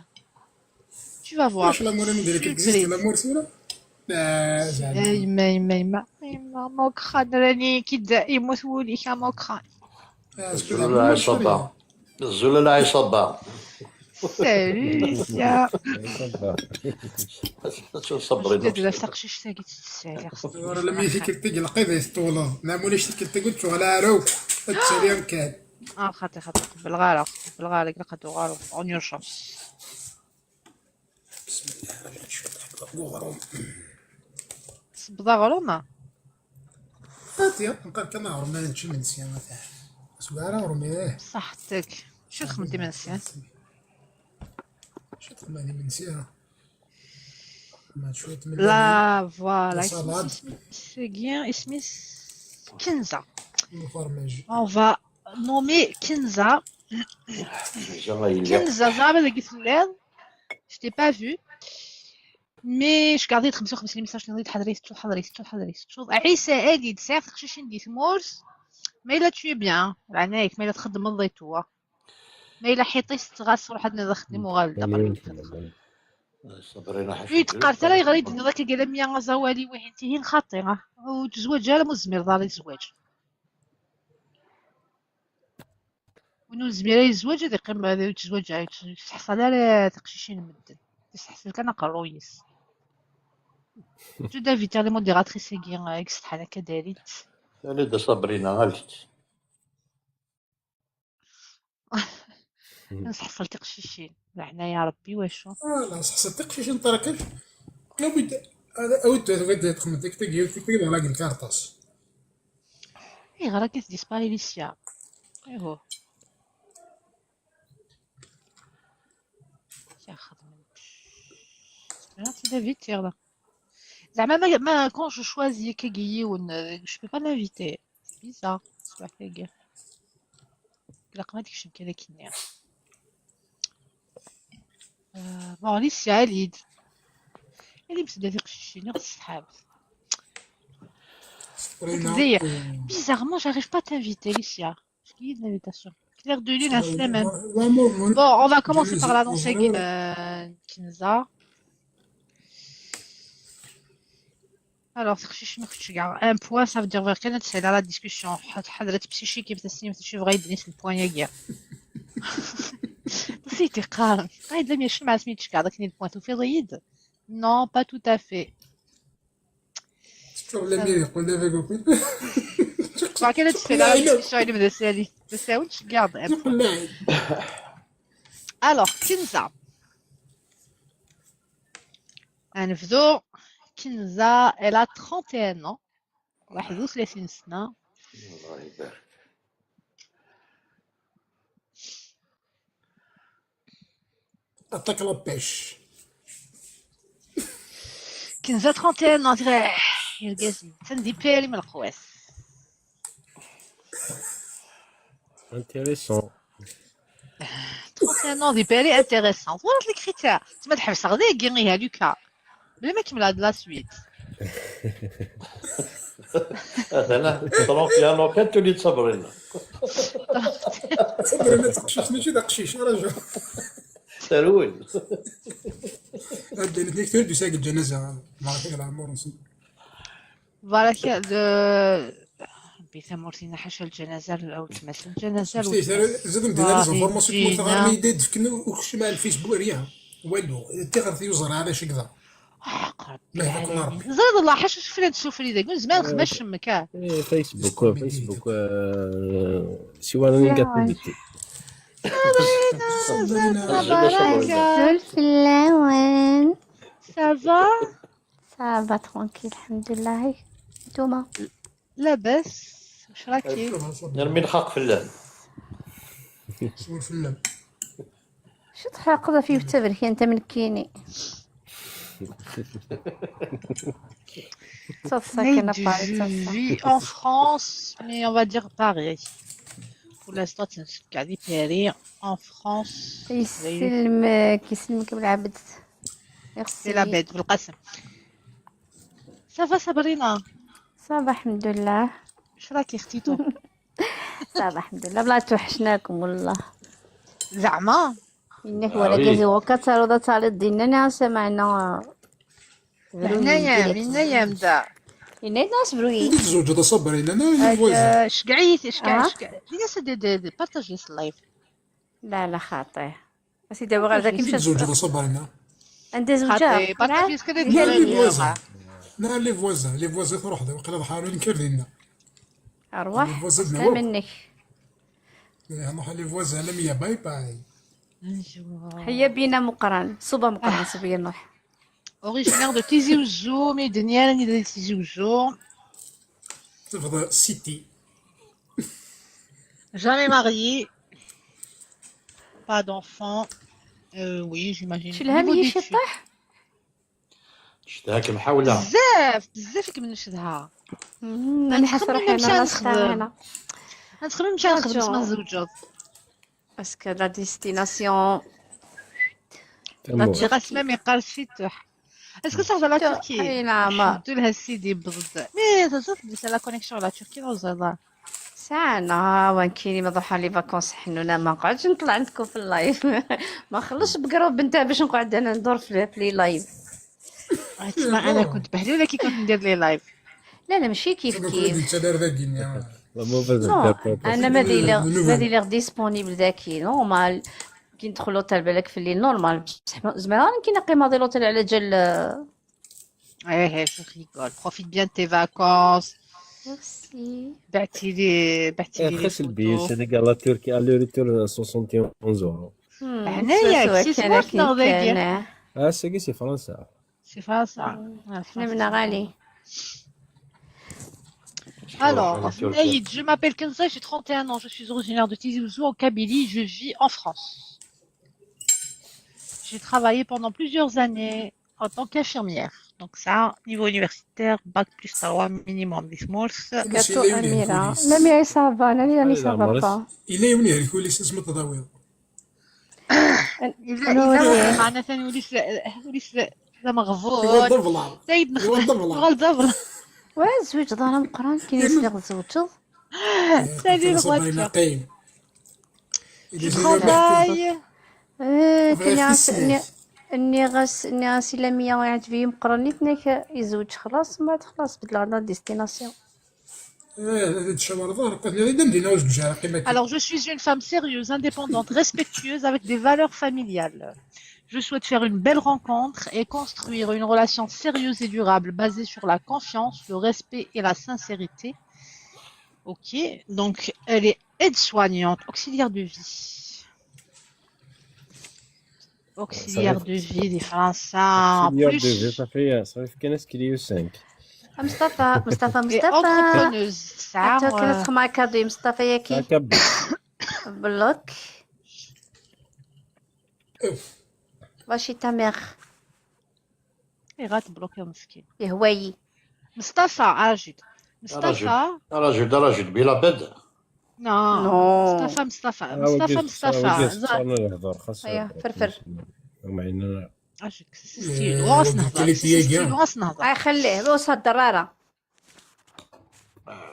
Tu vas voir. واش l'amour ندير لك existe l'amour سيرة؟ لا زعما. يما يما يما يما ماكران راني كي دا يموت وليك ماكران. زول العصابة. زول العصابة. Salut Licia. شو صبري؟ جدد تقشيش ساقي تتسالي. ورا لما يجي كتجي القيد يستولون. لا مولاش كتجي تقول شو غلا عروك. التسالي كان. اه خاطي خاطي بالغارة بالغارة قلقة وغارة en urgence. بسم الله الرحمن الرحيم. شوف نحكي لك غروم. صبدا غرومة. هاتي نقال كما غروم ما نمشي من سيا مثلا. سوارة غروم ايه. صحتك. شو خمتي من السيا؟ شو تخماني من سيا؟ ما شوية من لا voilà la salade. اسمي سيغيان اسمي كنزة. Le fromage. On va nommer كنزة. كنزة زعما داك الليل. Je t'ai pas vu. Mais je garde خمسة وخمسين message نضيد حضري ستو حضري ستو حضري ستو عيسى الي تسعة تقشيشين دي ثمورس. ما الا tu es bien رانيك ما الا تخدم الضيتوة. ما الا حيطي ست غاس روح عندنا نخدم وغالدا قبل ما تدخل. صبرينا حاجة. وي تقارت راه يغري دنا ذاك قال ميا غزوالي وين تيهين خاطي وتزوج على مزمير دار الزواج. ونو زميرة يزوج هذا يقيم هذا يتزوج يتحصل على تقشيشين مدن. يستحسن كان قرويس. Tu devais dire les modératrices qui existent كداريت. لا دا صبرينا غالت. نحصل تقشيشين لعنا يا ربي واشو. اه لا صح صدق شي شنطه راك. لابد هذا اود هذا بدا يدخل من ديك ديك ديك ديك ولا الكارطاس. ايه غير كيف ديسباري ليسيا. ايهو. يا خدمة. لا تي دافيد تيغلا. زعما ما ما quand je choisis كاكي يون je peux pas l'inviter. C'est bizarre. صباح كاكي. لا ما ديكش كذا كينيا. آه، bon ليسيا اليد. اللي مسدة في قشيشين غير السحاب. صبرينا. مزية. Bizarrement j'arrive pas à t'inviter Licia. Je lis l'invitation. Claire de lune à semaine. L'amour. Bon, on va commencer par l'annonce. Euh, Kinza. Alors, تقشيش ما كنتش كاع. Un point, ça veut dire غير كانت تسهل على la discussion. حضرت psychique يبدا سيم تشوف غير بنيت البوان يا كاع. نسيتي قارن. غير لم يشم مع سميتش كاع داك البوان توفي ضيد. Non, pas tout à fait. شوف لمين يقول لي بيقول. صح كانت تسهل على la discussion اللي بدا سالي. بس هاو نشجع. يقول لا. Alors, Kinza. نبدو. كنزة elle a trente et un ans. واحد وثلاثين سنة. الله يبارك. عطاك la pêche. كنزة trente et un ans تريح يرقاسي تندي بيري من القواس. Intéressant. Trente et un ans دي بيري intéressant. Voilà les critères. تما تحبس غدي يقينيها لوكا. بلا ما كمل هاد la suite. هذا انا trente ans كان تولي تصبرينا. صبري ما تقشيش ماشي ذا قشيش راه جو. تروين. هاد الاثنين كثير بيساق الجنازه. ما عرفتش العمر نسي. Voilà كي ربي ثمورتينا حاشا الجنازة او تماس الجنازة. زيد ندير لي زانفورماسيون كيما غير ما يدير دفكنا وكلشي مع الفيسبوك ريان. والو تيغر تيوزر على شكذا. حق لا يحكم ربي. زاد الله حاشا شوف لي تشوف لي داك زمان خدمة شمك اه. فيسبوك فيسبوك آه، سوى راني قاعد بيتي. زول في اللون. Ça va. Ça va tranquille الحمد لله. نتوما؟ لاباس. واش راكي؟ نرمي الحق في الله. سول في اللم. شو تحقق في التبركي انت من كيني؟ تصفى كاينه باري Je تصفى. vis en France, mais on va dire Paris. Pour l'instant, c'est une petite carrière Paris en France. يسلمك يسلمك بالعبد. C'est la bête, بالقسم. Ça va صبرينا؟ صافا الحمد لله. واش راكي ختيتو؟ صافا الحمد لله بلا توحشناكم والله. زعما؟ Yenna-k wala gazi ɣur-k ad taruḍ ad taliḍ dinna neɣ samaɛna. Yenna-yam, yenna-yam da. Yenna-yam da sbruyi. Anda tzewǧeḍ a Sabrina? Neɣ les voisins? Ceggeɛ-iyi, ceggeɛ, ceggeɛ. Ini-as ad d-partaji s live. La, la, xaṭi. A sidi, awi ɣer daki. Anda tzewǧeḍ a Sabrina? Anda zewǧeɣ? Xaṭi, partaji s kra. Neɣ les voisins. Neɣ les voisins, les voisins truḥeḍ, waqila ḍḥaren kra dinna. Arwaḥ, les voisins d sslam-nnek. Nruḥ les voisins, alamya, bye bye. Ḥeyya bina Meqqran, ṣuba Meqqran, ṣuba Nuḥ. Originaire de Tizi Ouzou, mi d-nniɣ anida di Tizi Ouzou. Tebɣa city. Jamais marié. Pas d'enfant. Euh, oui, j'imagine. Telham-iyi ciṭṭaḥ? Cedhakem ḥawla. Bzzaf, bzzaf i kem-ncedha. Ad nxemmem amek ara nexdem. Ad nxemmem amek ara nexdem s ma nzewǧeḍ. Parce que la destination. Ǧǧiɣ-as même yeqqar ciṭuḥ. Est-ce que ça va la Turquie? Ḥeddu lha sidi bẓd. Mais ça ça c'est la connexion la Turquie non ça va. ساعة أنا وانكيني مضحى les vacances حنونة ما نقعدش نطلع عندكم في اللايف. ما خلص بقروب نتاع باش نقعد أنا ندور في في les lives. تسمع، انا كنت بهلوله كي كنت ندير les lives. لا لا ماشي كيف كيف. انت دار ذاك الدنيا. Non, انا ما ديلي ما ديلي disponible ذاكي normal. كي ندخل l'hôtel بالك في الليل normal بصح زعما كي نقي ماضي l'hôtel على جال. ايه ايه، je rigole. Profite bien de tes vacances. Merci. بعتي لي بعتي لي خاص البيس هذيك على تركيا aller retour soixante et onze euros. هنايا سي سويت نورث نورفيجيا. اه ساكي سي فرنسا. C'est pas ça. حنا من غالي. Alors, Naïd, je m'appelle Kenza, j'ai trente et un ans, je suis originaire de Tizi Ouzou en Kabylie, je vis en France. J'ai travaillé pendant plusieurs années en tant qu'infirmière. Donc ça, niveau universitaire, bac plus trois minimum, les smalls. Gâteau Amira. Même ça va, Nani, Nani, ça va pas. Il est venu avec lui, c'est ce matin. Yella yella waḥed meɛna tani ul-is ul-is d ameɣbun. Sayid nexdem. Yuɣal d ablaḍ. Wa tzewǧeḍ ara Meqqran, kini sliɣ tzewǧeḍ. Salut le roi de cœur. Travail. Nniɣ-as nniɣ-as i Lamia iɛǧeb-iyi Meqqran, nitni yezweǧ xlaṣ, ma xlaṣ bedleɣ la destination. Alors, je suis une femme sérieuse, indépendante, respectueuse, avec des valeurs familiales. Je souhaite faire une belle rencontre et construire une relation sérieuse et durable basée sur la confiance, le respect et la sincérité. Ok, donc elle est aide-soignante, auxiliaire de vie. Auxiliaire de vie di Fransa. Auxiliaire de vie, ça fait, ça fait كان سكريو cinq. مصطفى، مصطفى، مصطفى. Entrepreneuse. Attends, كان تخمع كادو مصطفى ياكي. بلوك. ماشي تامير. اي غتبلوكي مسكين. يهوايي. مصطفى، اجد. مصطفى. اجد، اجد، بلا بد. Non. مصطفى، مصطفى، مصطفى، مصطفى. ايا فرفر. اجد، سي ستيل، واش نهضر، سي ستيل، واش نهضر. اي خليه، واش هضر راه.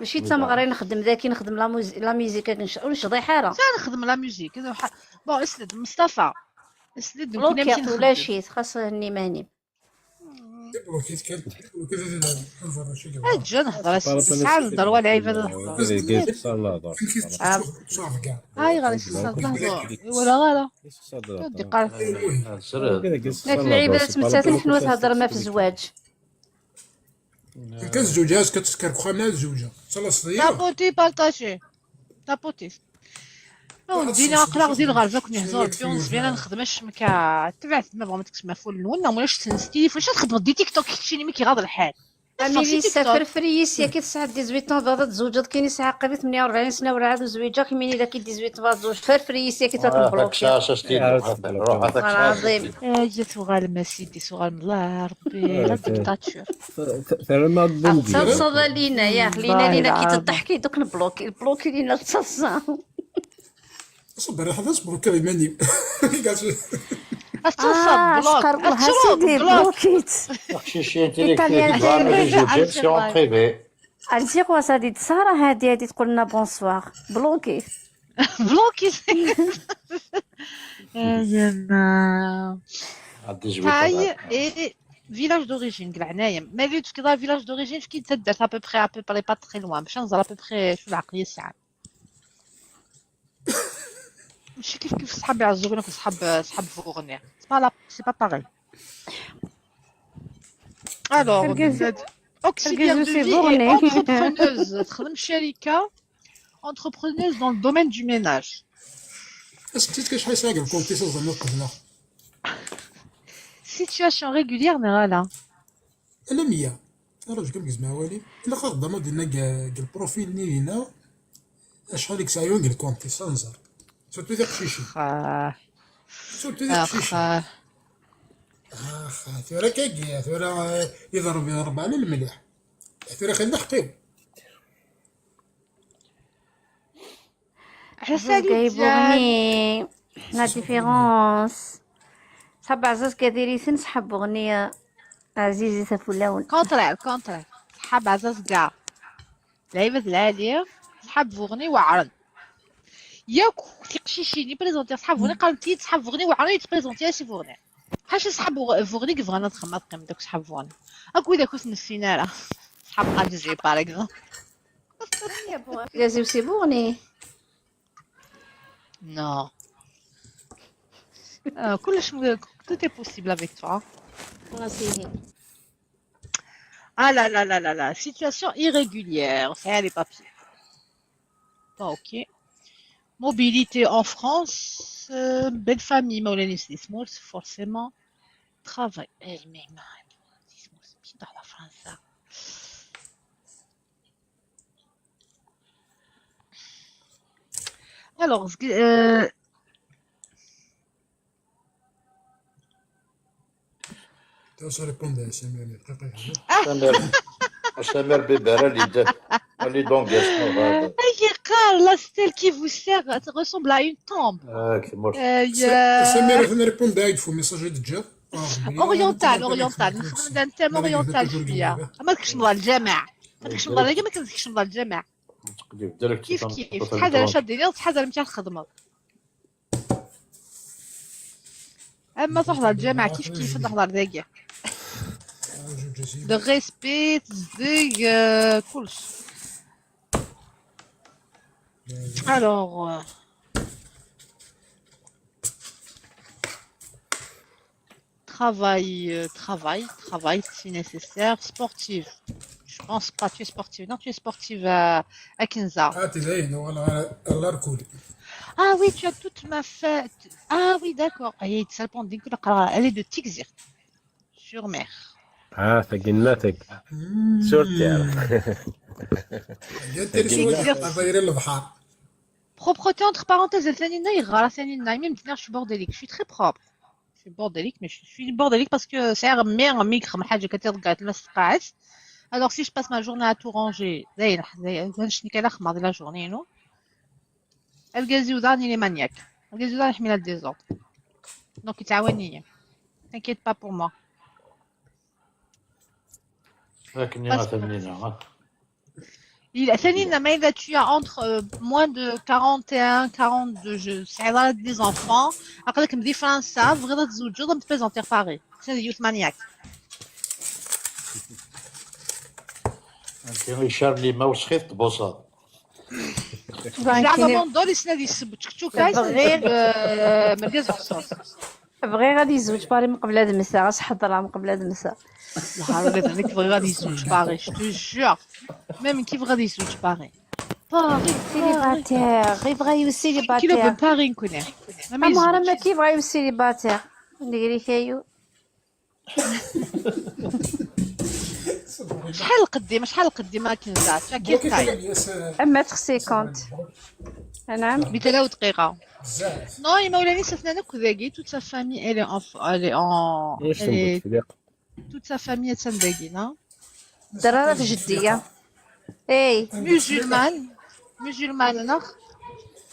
ماشي تما غير نخدم ذاكي، نخدم لا موز-، لا ميوزيك، نش-، ونشضي حاره. نخدم لا ميوزيك. بون، اسلد مصطفى. اسلد. بلوكي ولا شي، خاص هني ماني. اجي نهضر، ساعة نهضر ولا عيب هذا نهضر. هاي غير سي صاد نهضر. ولا غير. ودي قال. ياك العيبات مساتن حنا تهضر ما في الزواج. كتزوج، كتسكر كخا مع الزوجة. خلاص، هي. Tapoter, partager. Tapoter. ودينا قراغ ديال الغرزه كنا هزار بيونس بينا نخدم الشمكه. تبعت ما بغا ما تكتب ما فول نون ولا شفت نستيف واش تخدم دي تيك توك كتشيني مي كيغاض الحال. اميلي سافر فريس يا كي تسعة ديزويت طون بعد تزوجت كاين ساعه قريب ثمانية وأربعين سنه ولا عاد زويجه كي ميني ذاك ديزويت بعد زوج فر فريس يا كي تاكل بلوك. والله العظيم. اجي سوغال ما سيدي سوغال من الله ربي لا ديكتاتور. ترى ما تنصل لينا يا لينا لينا كي تضحكي دوك نبلوكي البلوكي لينا التصاصه. صبر، هذا صبر كذا ماني. التصاصه بلوك. اشكر الله سيدي بلوكيت. اخشي شي انت ليك تيجي دعاء ما يجيبش سي اون بريفي. الجيغ واش هادي ساره هادي هادي تقول لنا بونسوار بلوكي. بلوكي. Ayen, euh, taille et village d'origine, deg leɛnaya-m. Ma tebɣiḍ ad tefkeḍ village d'origine, efk-iyi-d taddart à peu près, à peu près, pas très loin, باش نزر à peu près شو العقلية الساعة. ماشي كيف كيف صحاب عزوبين وصحاب، صحاب فوغني. C'est pas la, c'est pas pareil. Alors, auxiliaire de vie et entrepreneuse. تخدم شركة، entrepreneuse dans le domaine du ménage. Est-ce que tu as شحال ساعة قلت لي سوف نقبلها؟ Situation régulière, نرى لا. لا مية. راه كم جزمة والي. إلا خاص ضمان ديالنا كاع، كاع البروفيل اللي لينا. شحال ديك ساعة يونغ الكونتي سانزر. سورتو ديك شيشي. آه. سورتو ديك شيشي. آه. آه، ثورة كاكيا، ثورة، آه، يضرب، يضرب على المليح. ثورة خلينا حقيو. عسالي جايبوني. لا ديفيرونس. صحاب عزاز كثيرين صحاب أغنية عزيزي سفلاون. كونترير، كونترير. صحاب عزاز كاع. لعيبة العالي، صحاب فوغني وعرن. ياك تيقشيشيني بريزونتي صحاب فوغني، قالت لي صحاب فوغني وعرن يتبريزونتي سي فوغني. حاشا صحاب فوغ-، فوغني كيف غانا تخمم قيم داك صحاب فوغني. اكو اذا كنت نسينا راه صحاب قال جزي باغ اكزومبل. لازم سي فوغني. نو. آه، كلش م-، tout est possible avec toi. راسي. Ah là là là là là, situation irrégulière, c'est les papiers. Bon, ok. Mobilité en France, euh, belle famille, مولانا سيدي سمورت, forcément. Travail. Eh, mais ma, سيدي سمورت, ماشي تاع la France. Alors, euh, تعال ريبوندي يا سمير، دقيقة هنا. سمير، سمير بيبارة اللي دار، اللي دونك يسمو هذا. اي قال la stèle qui vous sert ressemble à une tombe. آه، كي مرت. آه، س-، يا سمير، خلينا ريبوندي هاي فو ميساج اللي تجا. آه، بلي oriental, oriental. نخدم dans un thème oriental شوية. ما تكش نضال الجامع. ما تكش نضال، ما كنزكش نضال الجامع. تقدر ديريكت كيف كيف. تحضر اش ديري، تحضر متاع الخدمة. اما تحضر الجامعة كيف كيف تحضر داكيا. Le respect, تزدق، آه، كلش. Alors, euh, travail, euh, travail, travail, si nécessaire. Sportive. Je pense pas, tu es sportive. Non, tu es sportive, euh, à Kinza. Ah, t'es là, non, voilà, voilà, voilà, cool. Ah oui, tu as toute ma fête. Ah oui, d'accord. Elle est de Tigzir. Sur mer. Ah, c'est Ginnatek. Sur terre. Propreté, entre parenthèses, ثاني ناي غارة، ثاني ناي، même je suis bordélique. Je suis très propre. Je suis bordélique, mais je suis bordélique parce que c'est un mère, un micro, حاجة كترقع، ما تسقعش. Alors, si je passe ma journée à tout ranger, زي، زي، زي، شنو كاين أخمر la journée, non? الغازي وداني les maniaques. الغازي وداني يحمل الديزوردر. Donc يتعاوني. T'inquiète pas pour moi. لكن ما تمنينا، ها؟ إلا ثاني ما إذا tu as entre, euh, moins de quarante et un, quarante-deux, je sais pas, des enfants. أقول لك مدي فرنسا، بغيت تزوجوا، ضم تبريزونتي باري. C'est une maniaque. انت شارلي ما وسخيت تبوصات. زعما موندور يسنى دي يسب تشكتشوكا، يسنى بغيغ-، يسب، آه، مركز خصوص. بغيغ غادي يزوج باري من قبل هاد المسا، غاس حضرها من قبل هاد المسا. نهار ولاد عليك بغيغ غادي يزوج باري، je te jure. Même كيف غادي يزوج باري؟ باري، باري. سيليباتير، غير بغا يولي سيليباتير. كيلو بن باري نكون. ما أما راه ما يزوج. كيف بغا يولي سيليباتير. ندير لك أيو. شحال قديم، شحال قديم ما كنزعتش، كيف كاين؟ أما تخصي كونت. نعم. بثلاث دقيقة. نو، يا مولانا، سفنا نكو ذاكي، toute sa famille, elle est en, elle est en, elle est, toute sa famille, تسنداكينا. درارة في جدية. اي. Musulmane. Musulmane, non ?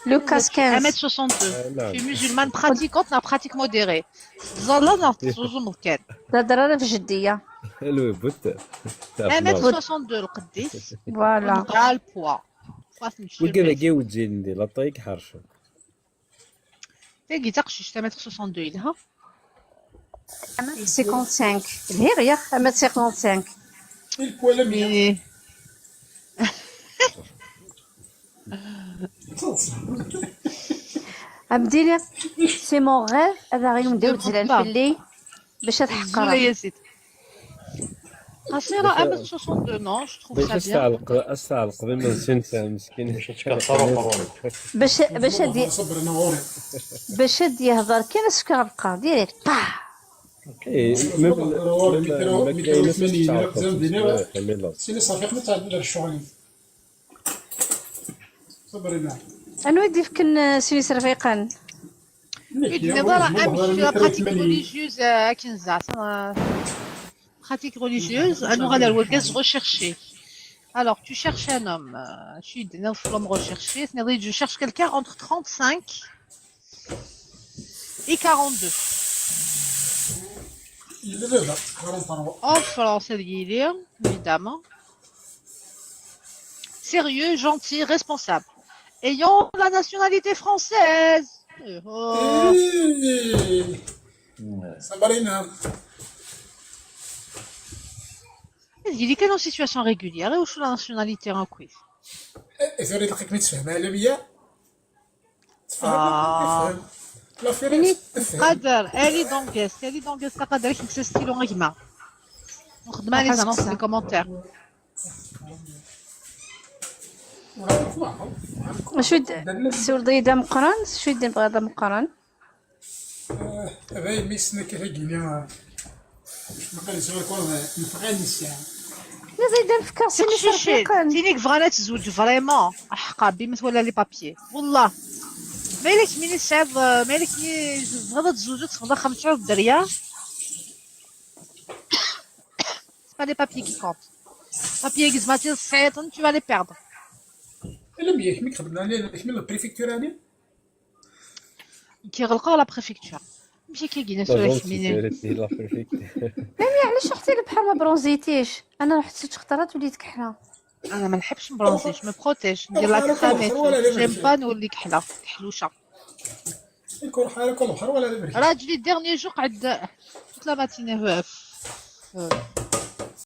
Lucas quinze. Un mètre soixante-deux. آه، نعم. Je suis musulmane pratiquante, na pratique modérée. زالا نا تزوزو مكان. لا، درارة في جدية. حلو، بوت. Un mètre soixante-deux القديس. Voilà. Bras le poids. وكذا كي وتزيد ندير لا طريق حرشه. Tagi d taqcict, un mètre soixante-deux yelha. Cinquante-cinq. Lhiɣ yax, ama cinquante-cinq. Mais Amdili, c'est mon rêve, ad aɣ-yumdew tzlan fell-i bac ad ḥeqqreɣ. Qasira, un mètre soixante-deux, non, je trouve ça bien. As-tɛelqeḍ iman-nsen meskin. Bac bac ad bac ad yehder kan, as-fkeɣ lqaɣ direct. Pah. Même Sini ṣafi ma tɛeddi ar ccɣel-im. Ṣebri ma. Anwa i d-ifken sin isrfiqen? Ur d-tenniḍ ara amek la pratique religieuse akken zeɛma pratique religieuse, ad nuɣal ar wergaz recherché. Alors, tu cherches un homme, euh, tu dis, l'homme recherché, c'est-à-dire, je cherche quelqu'un entre trente-cinq et quarante-deux. En France, il y est, évidemment. Sérieux, gentil, responsable. Ayant la nationalité française. Oh. Sabrina. Il est en situation régulière et où la nationalité en quiz. Tura ilaq-ikem ad tfehmem ɛlabiya. Qader, elle est dans guest, elle est dans guest, Qader, avec ce stylo, avec ma. On demande les annonces, les commentaires. Acu d-, tessiwleḍ-iyi-d ameqqran? Acu i d-nebɣa d ameqqran? Abay mi ssnen akka tagini. Maqal sɛuɣ kul nefɣan nesɛa. Mazal d amefker sin isrfiqen. Tinik bɣan ad tezweǧ vraiment. Aḥqabi ma twala les papiers. Wallah. Ma yella kemmini tesɛiḍ, ma yella kemmini tebɣiḍ ad tzewǧeḍ teffɣeḍ axxam tesɛiḍ dderya. C'est pas les papiers qui comptent. Papiers qui sont, tu vas les perdre. Ala mi yak mi k-xedmen ɛni, kemmini la préfecture ɛni? Kiɣelqeɣ la préfecture. Amek akka gina tura kemmini? Mami, علاش رحتي للبحر ما برونزيتيش؟ انا رحت ست شخطرات وليت كحله. انا ما نحبش نبرونزي، je me protège، ندير la crème et tout. J'aime pas نولي كحله، كحلوشه. يكون حالك البحر ولا البرد. راجلي dernier jour قعد toute la matinée في